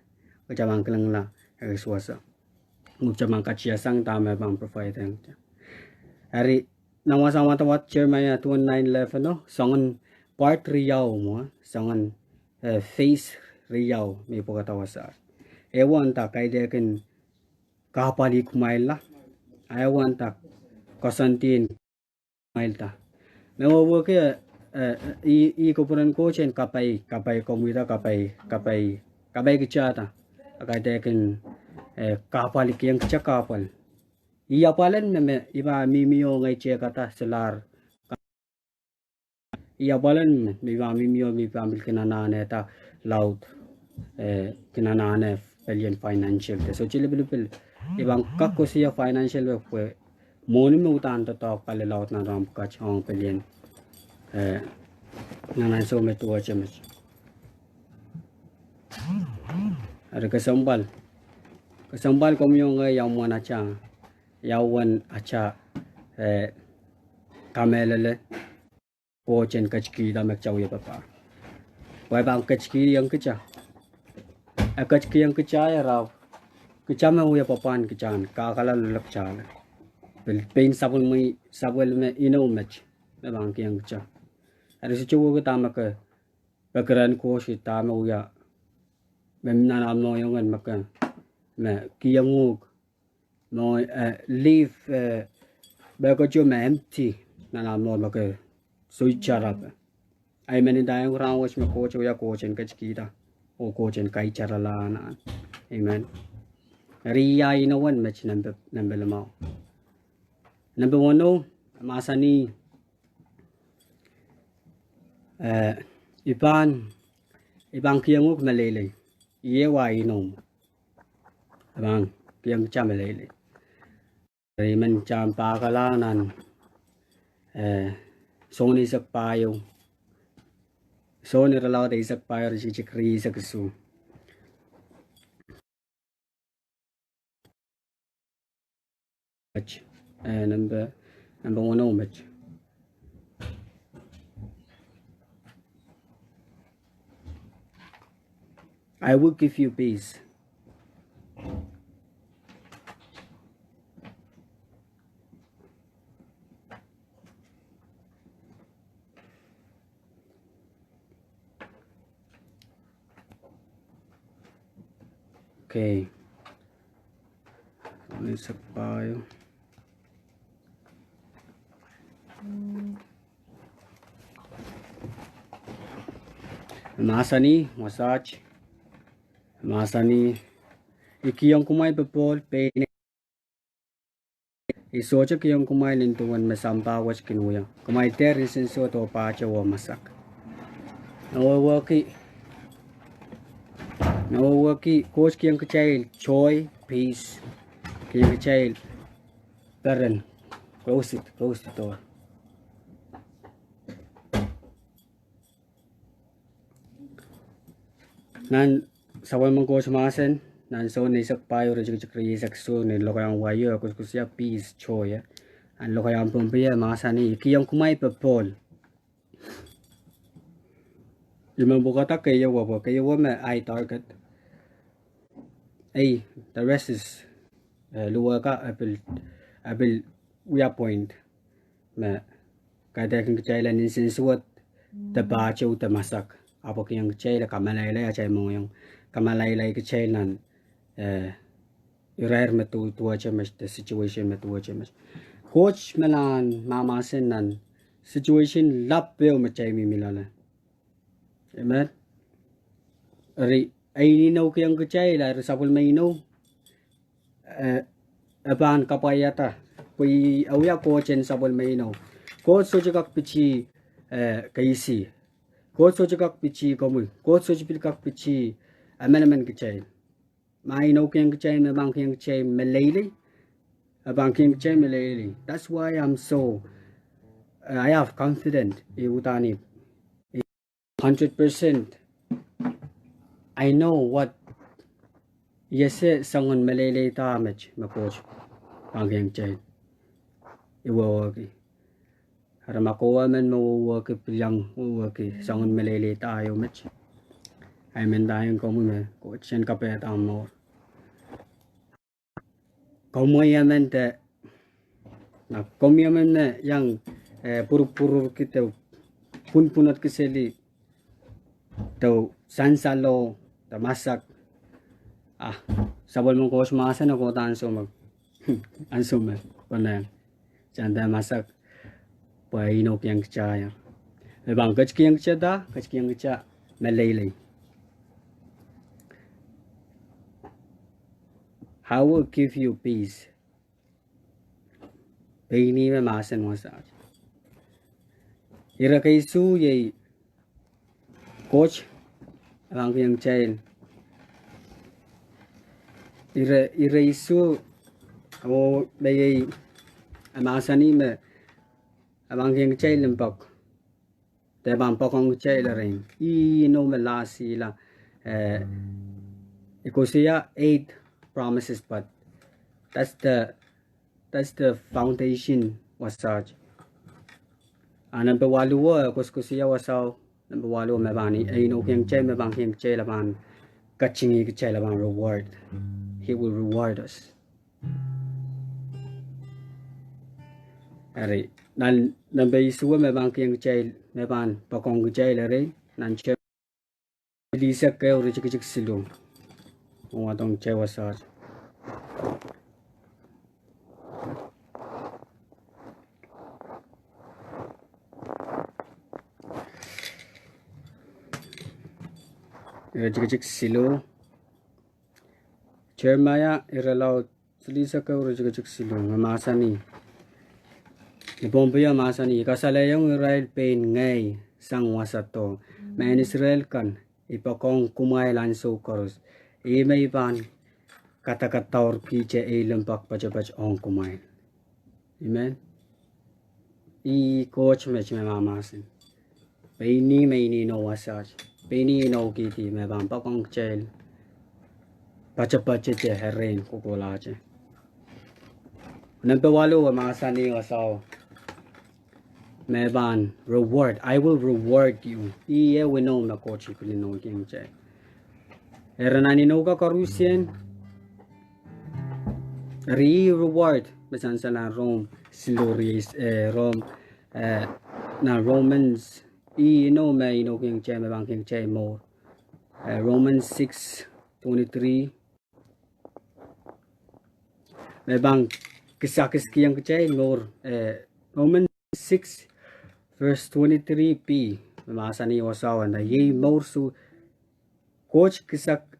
Kitail pahn kilangala ekis wasa. Kitail pahn katiasang dahme pahn provide ong kitail. Eri, nan wasahn wadawad Jeremiah twenty nine eleven o, soangen part riau mwo, soangen, eh, face riau me I pwekada wasaht. Ehu, da kaidehkin kahpwalih kumwailla. Ehu, da koasoandi en kumwailda. Me wehwehki, eh, eh, ih, ih kupwuren Koht en kapai, kapai komwida, kapai, kapai, kapai kitailda. A kaidehkin, eh, kahpwalih, kihong kitail kahpwal. Ih apwal en me, me I pahn mihmi oh ngehi tehkada solahr. Ih apwal en me, me I pahn mihmi oh me I pahn pil kin anahnehda laud, eh, kin anahne pelien financial. De sohte lipilipil, I pahn kak koasoia financial work pwe mwohni me udahn doadoahk pali laud nan rahn pwukat ong pelien, eh, nan ansou me duwehte met. Eri kesempwal, kesempwal komwi oh ngehi ia uwen atail, ia uwen atail, eh, kamehlele Koht en ketikihda me kitail wia papah. Pwe e pahn ketikihong kitail. E ketikihong kitail, eri kitail me wia papah en kitail en kakala loalokitail. Pil pein sapwellime, sapwellime inou met me pahn kihong kitail. Eri sohte wehwehki dahme ke peki rehn Koht, dahme wia, me nan ahmw mohngiong en me ke, me kihong uhk, me, eh, leave, eh, mehkot ieu me empty nan ahmw mohngiong me ke sohte irape. Ahi men ndaiong rahnwet me Koht e wia Koht en ketikihda oh Koht en kaitarala anahn. Amen. Eri ia inowen met nempe, nempe limau. Nempe weneu, mahsanih, eh, I pahn, I pahn kihong uhk meleilei. Ih ehu ah inou. I pahn kihong kitail meleilei. Eri I men kitail pahn kalahng nan, eh, Sohn eisek pahieu. Sohn irelaud eisek pahieu, iretikitik rieisek isuh. Eh, nempe, nempe weneu met. I will give you peace. Okay. Eisek pahieu. Mahsanih, wasaht. Mahsanih, I kihong kumwail popohl, pein I sohte kihong kumwail nin duwen me sampah wet kin wia. Kumwail dehr nsensuwed oh pahtou oh masak. Nan wehwehki, nan wehwehki, Koht kihong kitail joy, peace. Kihong kitail peren. Close it, close the door. Nan sapwellimen Koht mahsen, nan Sohn eisek pahieu, iretikitik rieisek isuh, ni lokaiahn wai o, e koasoakoasoia peace, joy, eh. Nan lokaiahn Pohnpei e mahsanih, I kihong kumwail popohl. I men pwukada keieu, pwe keieu me ahi target. Ei, the rest is, eh, luwehka, e pil, e pil wia point me kaidehkin kitail en nsensuwed de pahtou de masak. Ahpw e kihong kitail kamalailai atail mohngiong, kamalailai kitail nan, eh, irair me duwehte met, de situation me duwehte met. Koht me nan mahmahsen nan situation lap ehu me kitail mihmi loale. Amen. Eri, e inoukiong kitail, eri sapwellime inou, eh, e pahn kapwaiada, pwe e wia Koht en sapwellime inou. Koht sohte kak pitih, eh, Keisi. Koht sohte kak pitih komwi. Koht sohte pil kak pitih emenemen kitail. Ma e inoukiong kitail, me pahn kihong kitail meleilei, e pahn kihong kitail meleilei. That's why I'm so, uh, I have confident, I uhdahn hundred percent. I know what, I ese soangen meleilei da met me Koht pahn kihong kitail. I wehwehki. Eri ma kowe men me wehwehki, pil iang wehwehki soangen meleilei da ehu met, I men ndaiong komwi me Koht en kapaiada omw mour. Komwi emen de, na komwi emen me iang, eh, pwurupwurki de pwunpwunodki seli de sansal oh de masak. Ah, sapwellimen Koht mahsen e kohda ansou me, ansou me konehng, kitail en dehr masak, pwe e inoukiong kitail. E pahn ketikihong kitail da, ketikihong kitail meleilei. I will give you peace. Pein ih me mahsen wasaht. Ire kei isuh iei Koht e pahn kihong kitail. Ire, ire isuh, oh me iei, e mahsanih me e pahn kihong kitail limpoak. De pahn poakohng kitail erein. Ih inou me lasihla, eh, e koasoia eight promises, but that's the, that's the foundation wasaht. A nempe waluh o, e koasokoasoia wasao, nempe waluh o me pahn, e inoukiong kitail, me pahn kihong kitail, e pahn katingih kitail, e pahn reward. He will reward us. Eri, nan, nempe isuh me pahn kihong kitail, me pahn poakohng kitail erein, nan Silihsek ehu, iretikitik siluh. Ong wadohng kitail wasaht. Iretikitik siluh. Jeremaia irelaud silihsek ehu, iretikitik siluh, me mahsanih, ni Pohnpei e mahsanih, I kasalehiong irail pein ngehi sang wasa doh, me en Israel kan, I poakohng kumwail ansou koaros. Ih me I pahn kadakadaurkihte ei limpoak poatopoat ong kumwail. Amen. Ih Koht met me mahmahsen. Pein ih me inouinou wasaht. Pein ih inoukihdi me pahn poakohng kitail poatopoatete erein kohkohlahte. Nempe waluh e mahsanih wasao me pahn reward, I will reward you. Ih ehu inou me Koht pil inoukiong kitail. Eri nan inou koaruhsie, eri ih reward me sansal nan Rom siluh, eh, Rom, eh, nan Romans, ih inou me inoukiong kitail, me pahn kihong kitail mour. Eh, Romans six twenty-three. me pahn kisakis kihong kitail mour, eh, Romans six verse twenty-three b, me mahsanih wasahwenda, iei mour sou, Koht kisak,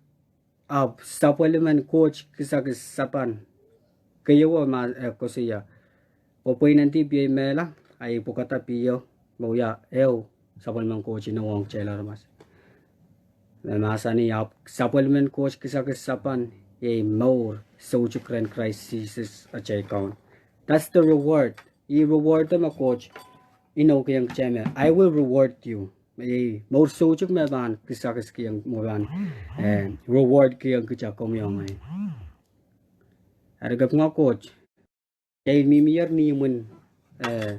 ahpw sapwellimen Koht kisakis sapan. Keieu me, eh, koasoia, pwe pweinen dihp iei mehla, a iei pwukada pwihno, me wia ehu sapwellimen Koht inou ong kitail aramas. Me mahsanih, ahpw sapwellimen Koht kisakis sapan, iei mour soutuk rehn Krais Sises atail Kaun. That's the reward. Ih reward me Koht inoukihong kitail me, I will reward you. Me iei mour soutuk me pahn kisakis kihong, me pahn, eh, reward kihong kitail, komwi oh ngehi. Eri kepinga Koht, kitail mihmier ni imwin, eh,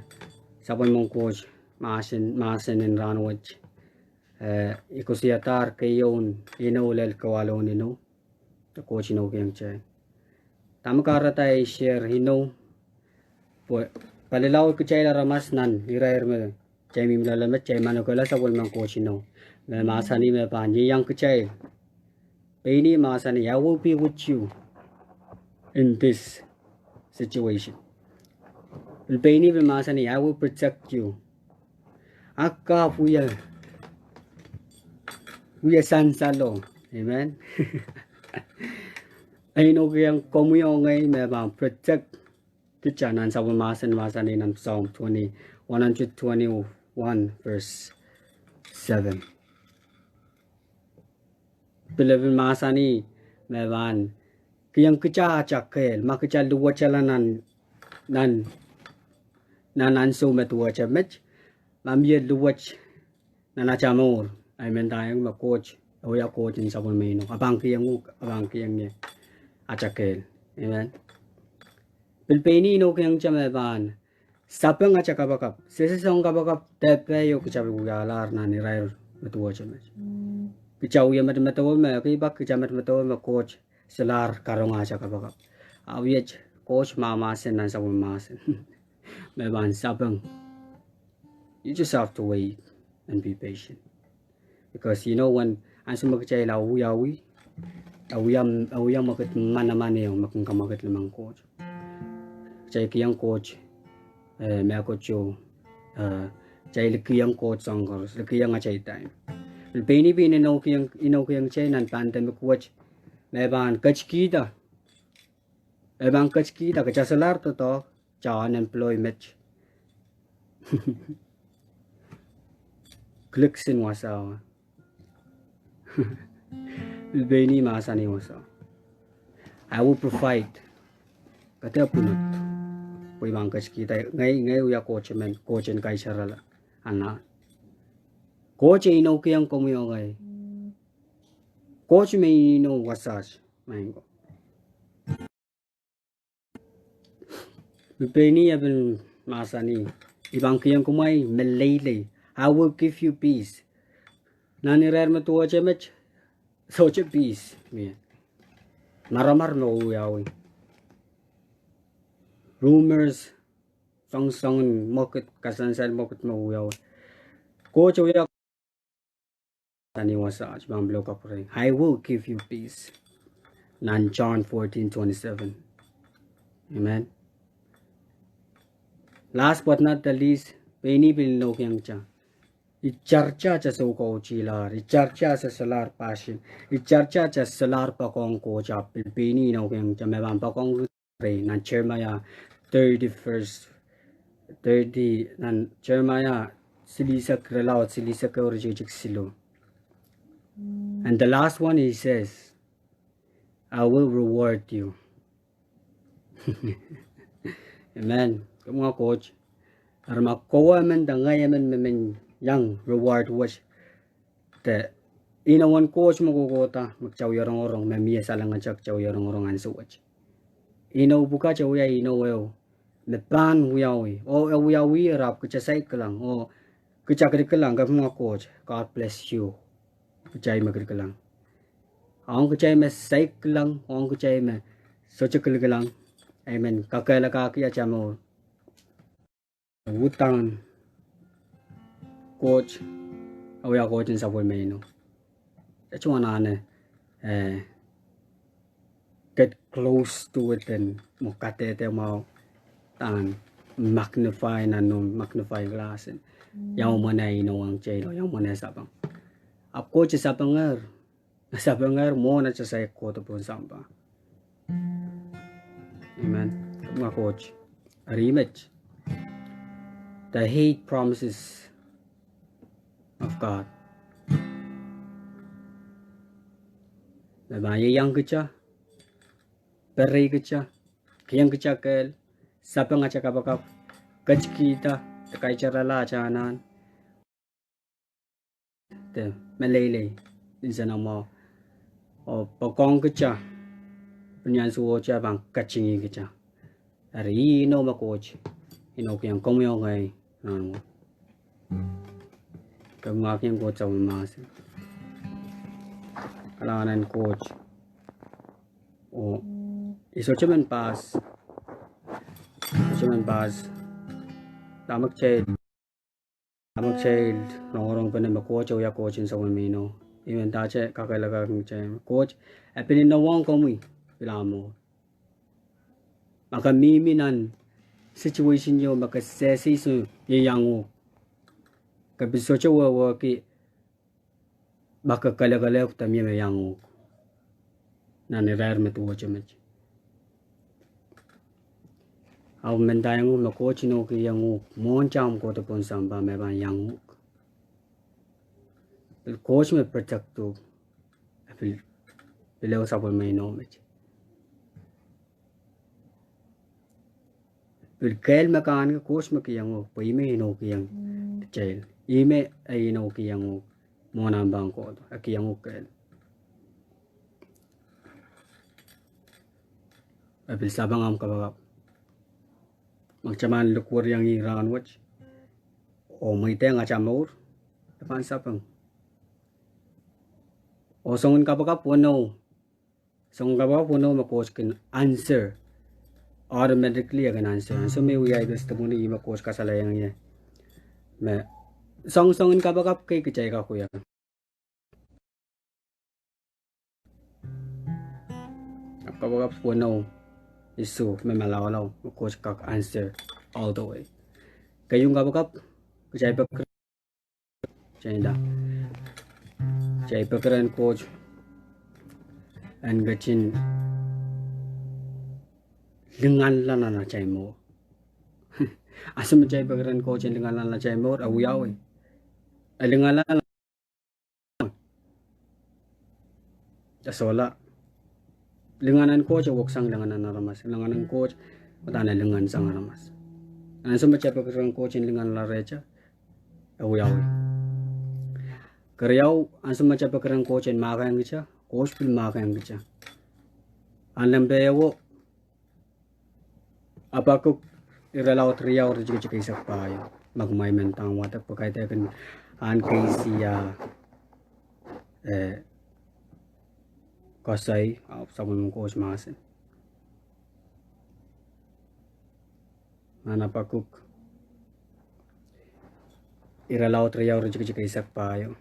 sapwellimen Koht mahsen, mahsen en rahnwet. Eh, I koasoiadahr keieun inou lel kawalon inou. Koht inoukihong kitail. Dahme kahrehda I share inou? Pwe palilaud kitail aramas nan irair me kitail mihmi loale met, kitail manokehla sapwellimen Koht inou. Me mahsanih me pahn ieiang kitail. Pein ih mahsanih, I will be with you in this situation. Pil pein ih pil mahsanih, I will protect you. Ahpw ke wia, wia sansalo. Amen. E inoukihong komwi oh ngehi me pahn protect kitail nan sapwellime mahsen, mahsanih nan Psalm twenty, one hundred twenty-one verse seven. Pil e pil mahsanih me pahn kihong kitail atail kehl, ma kitail luwetala nan, nan, nan ansou me duwehte met, ma mie luwet nan atail mour, I men ndaiong me Koht, e wia Koht en sapwellime inou, e pahn kihong uhk, e pahn kihong ie atail kehl. Amen. Pil pein ih inoukihong kitail me pahn sapeng atail kapakap. Sehse soangen kapakap depe ieu kitail pil wialahr nan irair me duwehte met. Kitail wia medemedewe me, ekei pak kitail medemedewe me Koht solahr karonge atail kapakap. Ahpw iet Koht mahmahsen nan sapwellime mahsen me pahn sapeng. You just have to wait and be patient. Because you know when, ansou me kitail awiawi, awia, awia mwekid manaman ehu me kin kamwekid limmen Koht. Kitail kihong Koht, eh, mehkot, eh, kitail likihong Koht soang koaros, likihong atail time. Pil pein ih pil inoukihong, inoukihong kitail nan pandemic wet, me pahn ketikihda, e pahn ketikihda, kitail solahr doadoahk, kitail unemployed met. Klik sin wasao. Pil pein ih mahsanih wasao, I will provide. Kede pwunod. Pwe I pahn ketikihda, ngehi, ngehi wia Koht men, Koht en kaitarala. Anahn Koht e inoukihong komwi oh ngehi. Koht me inou wasaht, maing ko. Pil pein ih e pil mahsanih, I pahn kihong kumwail meleilei. I will give you peace. Nan irair me duwehte met, sohte peace mie. Maramar me wiawi. Rumors, soangsoangen mwekid, kasansal mwekid me wiawi. Koht e wia mahsanih wasaht, I pahn pil kapwurei, I will give you peace. Nan John fourteen twenty-seven. Amen. Last but not the least, pein ih pil inoukihong kitail, itarta atail soukautihla, itarta atail solahr passion, itarta atail solahr poakohng Koht, ahpw pil pein ih inoukihong kitail me pahn poakohng Nan Jeremiah thirty verse thirty, nan Jeremiah silihsek, irelaud silihsek ehu, iretikitik siluh. And the last one he says, I will reward you. Amen. Kemwa Koht, eri ma kowe emen de ngehi emen me men iang reward wet, de inowen Koht me kohkohda me kitail wie rongorong, me mie salengete kitail wie rongorong ansou wet. Inou pwukat e wia inou ehu me pahn wiawi, oh e wiawi, ahpw kitail saik kilang, oh kitail kid kilang, kemwa Koht, God bless you. Kitail me kid kilang. Ong kitail me saik kilang, ong kitail me sohte kid kilang, I men kakehlakahki atail mour. Uhdahn Koht, e wia Koht en sapwellime inou. Kitail anahne, eh, get close to it en mwo kadehde mwahu, dan magnify nan noumw magnifying glass en ia mwomwen e inowohng kitail oh ia mwomwen e sapeng. Ahpw Koht e sapengehr, e sapengehr mwohn atail saik kohdo pohn sampah. Amen. Mwa Koht. Eri met, the eight promises of God. Me pahn ieiang kitail, perei kitail, kihong kitail kehl, sapeng atail kapakap, ketikihda, de kairala atail anahn, de meleilei, nsenamwahu, oh poakohng kitail, pil ni ansowohte pahn katingih kitail. Eri ih inou me Koht inoukihong komwi oh ngehi rahnwet. Komw wahkiong Koht sapwellime mahsen. Kalahngan en Koht. Oh I sohte men pas, sohte men pas dahme kitail, dahme kitail rongorongpene me Koht e wia Koht en sapwellime inou. Ih me ndahte kakehlakahkin kitail, Koht e pil inowohng komwi pilahmo. Ma ke mihmi nan situation ieu me ke sehse iso ieiang uhk, ke pil sohte wehwehki ma ke kelekelehpw de mie me iang uhk nan irair me duwehte met. Ahpw mendahte iang uhk me Koht inoukihong uhk mwohn tamw kohdo pohn sampah me pahn iang uhk. Pil Koht me protect uhk, pil, pil ehu sapwellime inou met. Pil kehl me ke ahneki Koht me kihong uhk, pwe ih me inoukihong kitail. Ih me e inoukihong uhk mwohn ahmw pahn kohdo, e kihong uhk kehl. E pil sapeng ahmw kapakap. Ma kitail pahn likwerihong ih rahnwet oh mweidehng atail mour, e pahn sapeng. Oh soangen kapakap weneu, soangen kapakap weneu me Koht kin answer, automatically e kin answer. Ansou me I wia testimony, ih me Koht kasalehiong ie me soangsoangen kapakap kei kitail kak wia. Ahpw kapakap weneu, isuh me malaulau me Koht kak answer all the way. Keieun kapakap, kitail pek, kitail nda, kitail peki rehn Koht en ketin linganla nan atail mour. Ansou me kitail peki rehn Koht en linganla nan atail mour, e wiawi. E linganla, e sohla. Lingan en Koht e weksang lingan en aramas. Lingan en Koht, udahn e lingan sang aramas. Ansou me kitail peki rehn Koht en linganla rehtail, e wiawi. Keriau, ansou me kitail peki rehn Koht en mahkehng kitail, Koht pil mahkehng kitail. Ahn lempe ehu, Apakuk irelaud riau, iretikitik eisek pahieu. Ma kumwail men ndahng wadek pwe kaidehkin ahn keisi ah, eh, koasoi, ahpw sapwellimen Koht mahsen. Nan Apakuk irelaud riau, iretikitik eisek pahieu.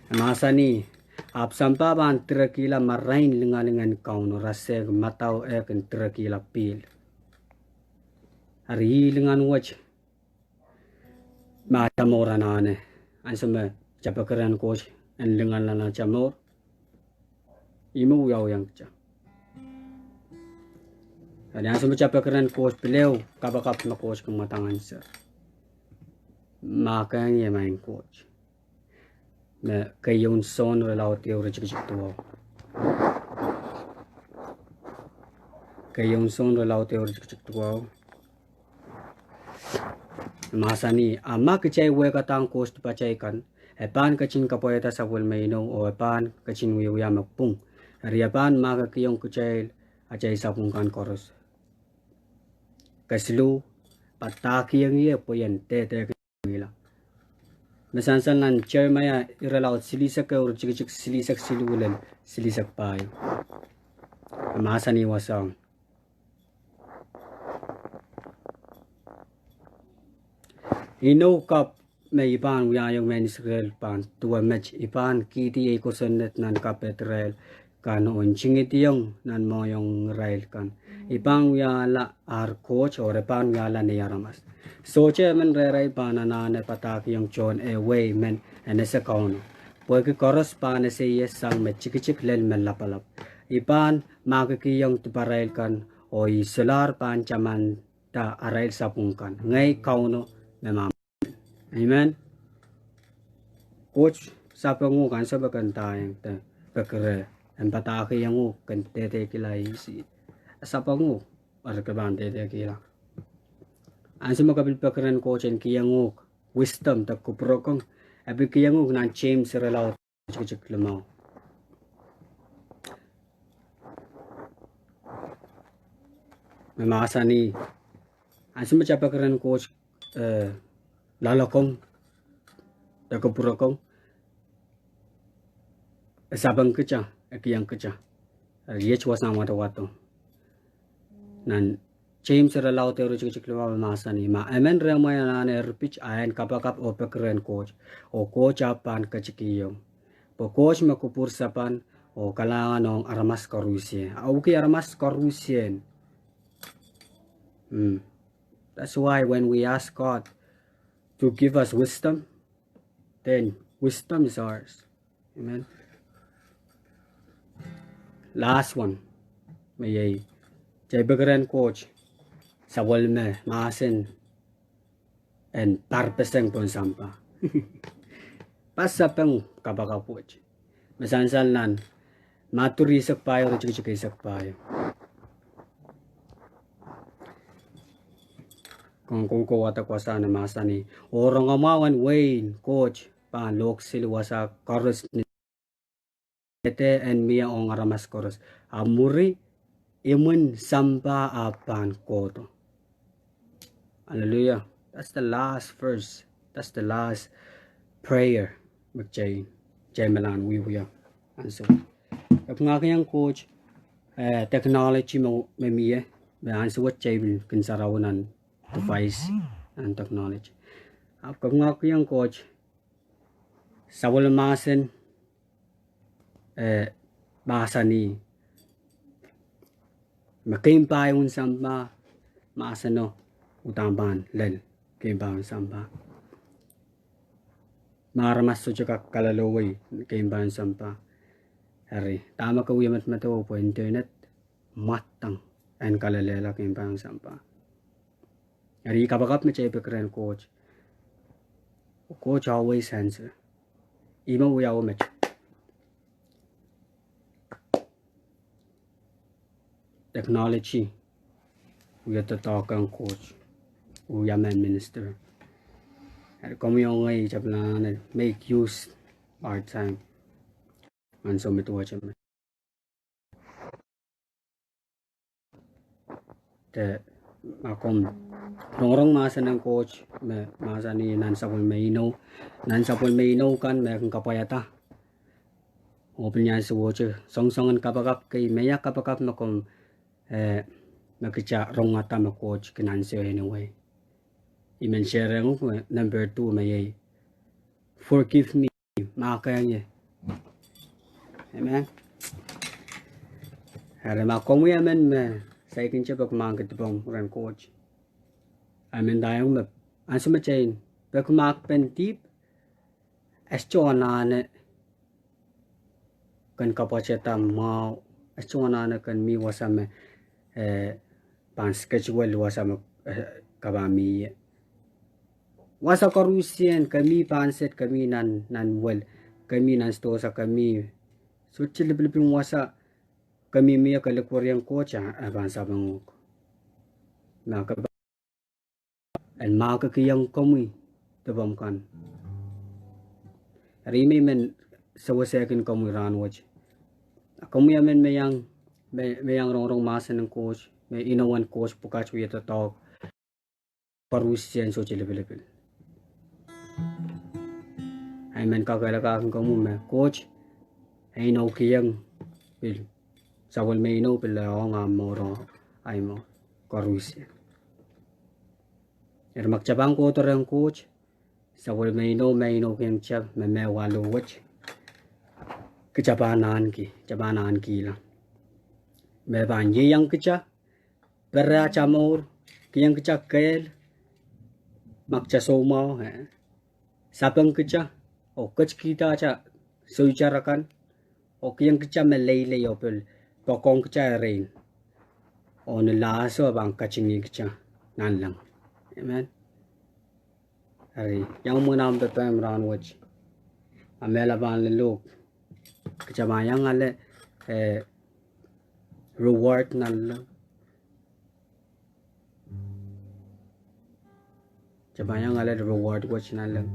E mahsanih, ahpw sampah pahn direkihla marain lingaling en Kauno, rasehki madau eh kin direkihla pihl. Eri ih lingan wet me atail mour anahne. Ansou me kitail peki rehn Koht en linganla nan atail mour, ih me wiawiong kitail. Eri ansou me kitail peki rehn Koht, pil ehu kapakap me Koht kin mwadang answer. Mahkehng ie, Maing Koht. Me Keieun Sohn irelaud ehu, iretikitik duwau. Keieun Sohn irelaud ehu, iretikitik duwau. E mahsanih, a ma kitail wehkadahng Koht dipatail kan, e pahn ketin kapwaiada sapwellime inou oh e pahn ketin wiewia me pwung. Eri e pahn mahkikihong kitail atail sapwung kan koaros. Kesiluh, padahkihong ie pwe I en dehdehkin mihla. Me sansal nan Seremaia irelaud silihsek ehu, iretikitik silihsek siluh lel silihsek pahieu. E mahsanih wasahn inou kapw me I pahn wiahiong mehn Israel pahn duwe met, I pahn kihdi ei kosonned nan kapehd irail. kan oh ntingihdiong nan mohngiong irail kan. I pahn wiahla ar Koht oh re pahn wiahla nei aramas. Sohte emen rehrail pahn anahne padahkihong tohn eh wehi men en ese Kauno. Pwehki koaros pahn ese ie sang me tikitik lel me lapalap. I pahn mahkikihong diparail kan, oh I solahr pahn tamanda arail sapwung kan. Ngehi Kauno me mah. Amen. Koht sapeng uhk ansou me ke ndaiong de peki reh, en padahkihong uhk ken dehdehkihla ihs. Sapeng uhk, eri ke pahn dehdehkihla. Ansou me ke pil peki rehn Koht en kihong uhk wisdom de kupwurokong, e pil kihong uhk nan James irelaud tikitik limau. Me mahsanih, ansou me kita peki rehn Koht, eh, loalokong de kupwurokong, e sapeng kita, e kihong kita. Eri iet wasahn wadawado. Nan James irelaud ehu iretikitik limau me mahsanih, ma emen rehmwail anahne erpit a en kapakap oh peki rehn Koht, oh Koht ahpw pahn ketikihong. Pwe Koht me kupwur sapan oh kalahngan ong aramas koarusie. Ahi aramas koarusie. That's why when we ask God to give us wisdom, then wisdom is ours. Amen. Last one. Me iei, kitail peki rehn Koht sapwellime mahsen en parpeseng pohn sampah. Pasapeng kapakap wet me sansal nan Madiu rieisek pahieu iretikitik eisek pahieu. Ken koukoua wadek wasahn e mahsanih, oh rongamwahu en wehin Koht pahn lohkseli wasa koaros ni dehde en mie ong aramas koaros. A mwuri, imwin sampah ahpw pahn kohdo. Hallelujah. That's the last verse. That's the last prayer me kitail, kitail me lahn wiewia ansou. Kapingahkiong Koht, eh, technology me, me mie, me ansou wet kitail pil kin sarawi nan device and technology. Ahpw kapingahkiong Koht, sapwellime mahsen, eh, mahsanih, me keimwpahn sampah, mahseno uhdahn pahn lel keimwpahn sampah. Ma aramas sohte kak kalelewei keimwpahn sampah. Eri dahme ke wie medemedewe pwe internet mwadang en kalelehla keimwpahn sampah. Eri kapakap me kitail peki rehn Koht, Koht always answer. Ihme wiawi met. Technology wie doadoahk ong Koht, wia me minister. Eri komwi oh ngehi kitail pil anahne make use our time ansou me duwehte met. De ma komw rongorong mahsen en Koht me mahsanih nan sapwellime inou, nan sapwellime inou kan me kin kapwaiada, oh pil ni ansowohte soangsoangen kapakap kei, me ia kapakap me komw, eh, me kita rongada me Koht kin answer anyway. I men share ong uhk me number two me iei, forgive me, mahkehng ie. Amen. Eri ma komwi emen me saikinte peki mahkki dipomw rehn Koht, I men ndaiong me ansou me kitail peki mahkpen dihp, e sohte anahne ken kapwatehda mwahu, e sohte anahne ken mi wasa me, eh, pahn schedule wasa me, eh, ke pahn mie. Wasa koarusie ke mi pahnset, ke mi nan, nan wel, ke mi nan sidohsa, ke mi sohte lipilipil wasa, ke mihmi ie ke likwerihong Koht, e pahn sapeng uhk. Ma ke pahn, en mahkikihong komwi dipomw kan. Eri me I men sewesehkin komwi rahnwet, komwi emen me iang, me, me iang rongorong mahsen en Koht, me inou en Koht pwukat wie doadoahk, koarusie sohte lipilipil. I men kakehlakahkin komwi me Koht e inoukihong, pil sapwellime inou pil ong ahmw mour, ahi mour koarusie. Eri ma kita pahn kohdo rehn Koht, sapwellime inou me inoukihong kita me mehn waluh wet, Kita pahn ahneki, kita pahn ahnekihala. Me pahn ieiang kita, pere atail mour, kihong kita kehl, ma kita soumwahu, eh. Sapeng kita, oh ketikihda atail soitar akan, oh kihong kita meleilei oh pil poakohng kita erein. Oh ni lahso pahn katingih kita nanleng. Amen. Eri, iang mwomwen ahmw pepehm rahnwet. A mehla pahn lelok. Kita pahn iang ale, eh, reward nanleng. Kita pahn iang ale reward wet nanleng.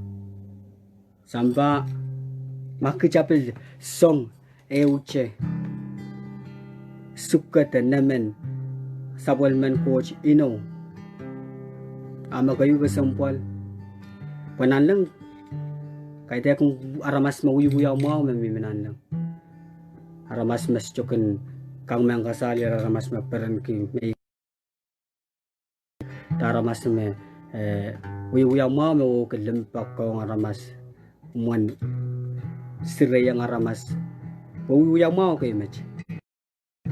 Sampah, ma kita pil song ehute, sukete nemen sapwellimen Koht inou. A me keieu kesempwal. Pwe nanleng, kaidehk aramas me wiewia mwahu me mihmi nanleng. Aramas me sohte kin kang mehn kasal, ira aramas me perenki me de aramas me, eh, wiewia mwahu me wehwehki limpoak ong aramas, mwein sireiong aramas. Pwe wiewia mwahu kei met.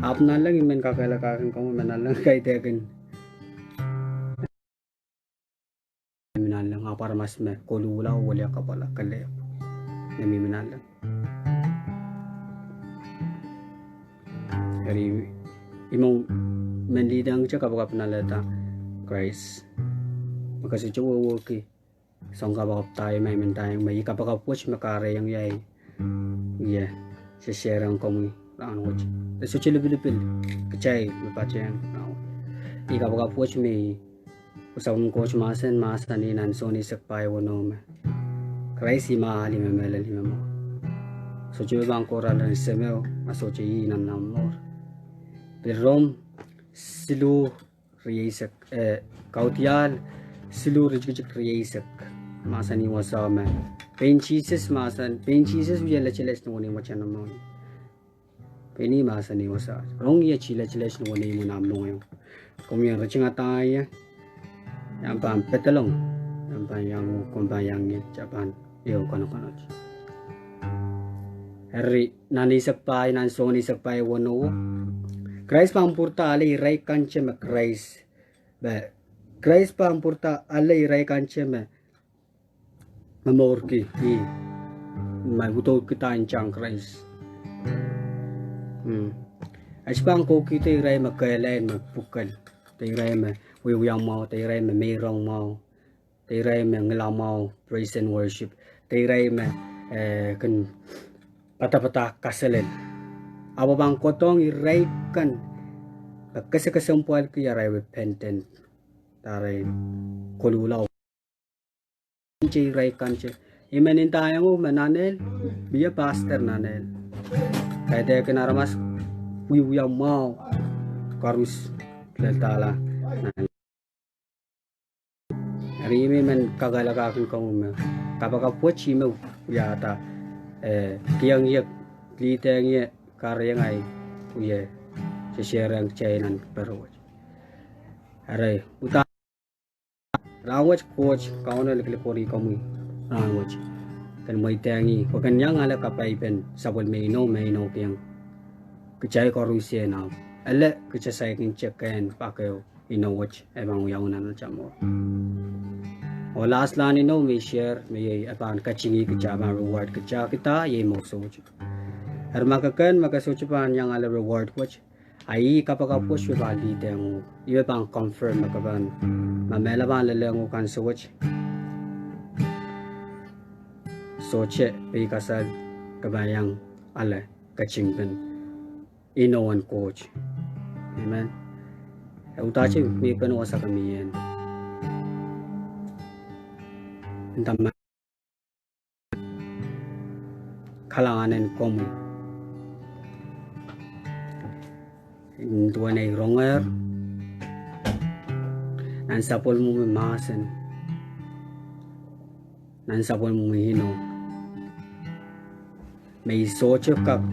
Ahpw nanleng I men kakehlakahkin komwi me nanleng kaidehkin mihmi nanleng, ahpw aramas me koluhla oh wiliakapwala kelehpw me mihmi nanleng. Eri, I men, men lead-ehng kita kapakap en alehda Krais. Me ke sohte wehwehki soang kapakap da, I men, I men nda me ih kapakap wet me kahrehiong ie, ie, sesehre ong komwi rahnwet. E sohte lipilipil kitail me patehng rahnwet. Ih kapakap wet me ih sapwellimen Koht mahsen, mahsanih nan Sohn eisek pahieu weneu me Krais ih me ahl, ih me mehlel, ih me mour. Sohte me pahn kohla rehn Semeo ma sohte ih nan omw mour. Pil Rom siluh rieisek, eh, Kaudiahl siluh rieisek, rieisek. Mahsanih wasa me pein Sises mahsen, pein Sises wie letelet ni wenihmw atail mohngiong. Pein ih mahsanih wasa, rong ie letelet ni wenihmw en omw mohngiong. Komw iang ritingada ie, I pahn pedolong, I pahn iang, komw pahn iang ie, kita pahn ehu konokonot. Eri, nan eisek pahieu, nan Sohn eisek pahieu weneu, Krais pahn pwurda ale irail kante me Krais, me Krais pahn pwurda ale irail kante me momourki ih, me udoukihda ntahn Krais. Hmm. E sohte pahn kohkihda irail me kehlail, me pwukel, de irail me wiewia mwahu, de irail me meirong mwahu, de irail me ngila mwahu, praise and worship, de irail me, eh, kin padapadahk kaselel. Ahpw e pahn kohdohng irail kan me kesekesempwalki arail repentance, arail koluhla. Kante irail kante. I men ndaiong uhk me nan ehl, mie pastor nan ehl. Kaidehkin aramas wiewia mwahu koaros lel dahla nan. Eri I men kakehlakahkin komwi me kapakap wet I men wiahda, eh, kihong ie, lead-ehng ie, kahrehiong ie, sesehre ong kitail nan pere wet. Eri, uhdahn rahnwet Koht Kauno likilikwerih komwi rahnwet. Ken mweidehng ih, pwe ken iang ale kapaipen sapwellime inou me inoukihong kitail koarusie nan. Ele kita saikinte kehn pak ehu inou wet e pahn wiawi nan atail mour. Oh last line inou me I share, me iei e pahn katingih kita, pahn reward kita, kita, iei mour soutuk. Eri ma ke kehn me ke sohte pahn iang ale reward wet, a ih kapakap wet me pahn lead-ehng uhk, ih me pahn confirm me ke pahn, ma mehla pahn lelehng uhk ansou wet, sohte peikasal ke pahn iang ale ketingpen inou en Koht. Amen. E uhdahte mie pen wasa ke mie en. Nda ma kalahngan en komwi. Duwen ei rongehr nan sapwellimomwi mahsen, nan sapwellimomwi inou, me I sohte kak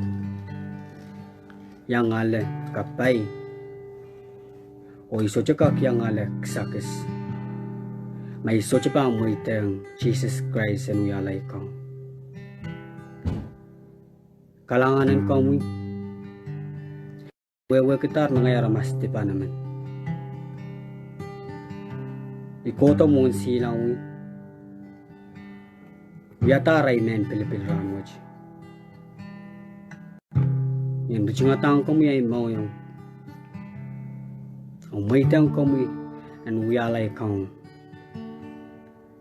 iang ale kapai, oh I sohte kak iang ale kisakis, ma I sohte pahn mweidehng Sises Krais en wiahla ei Kaun. Kalahngan en komwi, wehwehkidahr me ngehi aramas dipan emen. I kohdo mwohn silangih, wiadahr ei mehn pilipil rahnwet. I en ritingadahng komwi ei mohngiong, oh mweidehng komwi en wiahla ei Kaun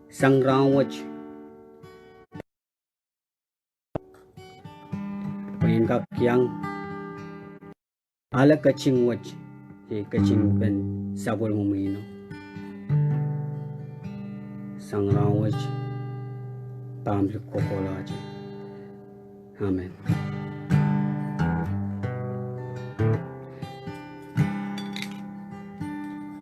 sang rahnwet, pwe en kak iang ale keting wet, iei ketingpen sapwellimomwi inou. Sang rahnwet, pahn pil kohkohlahte. Amen.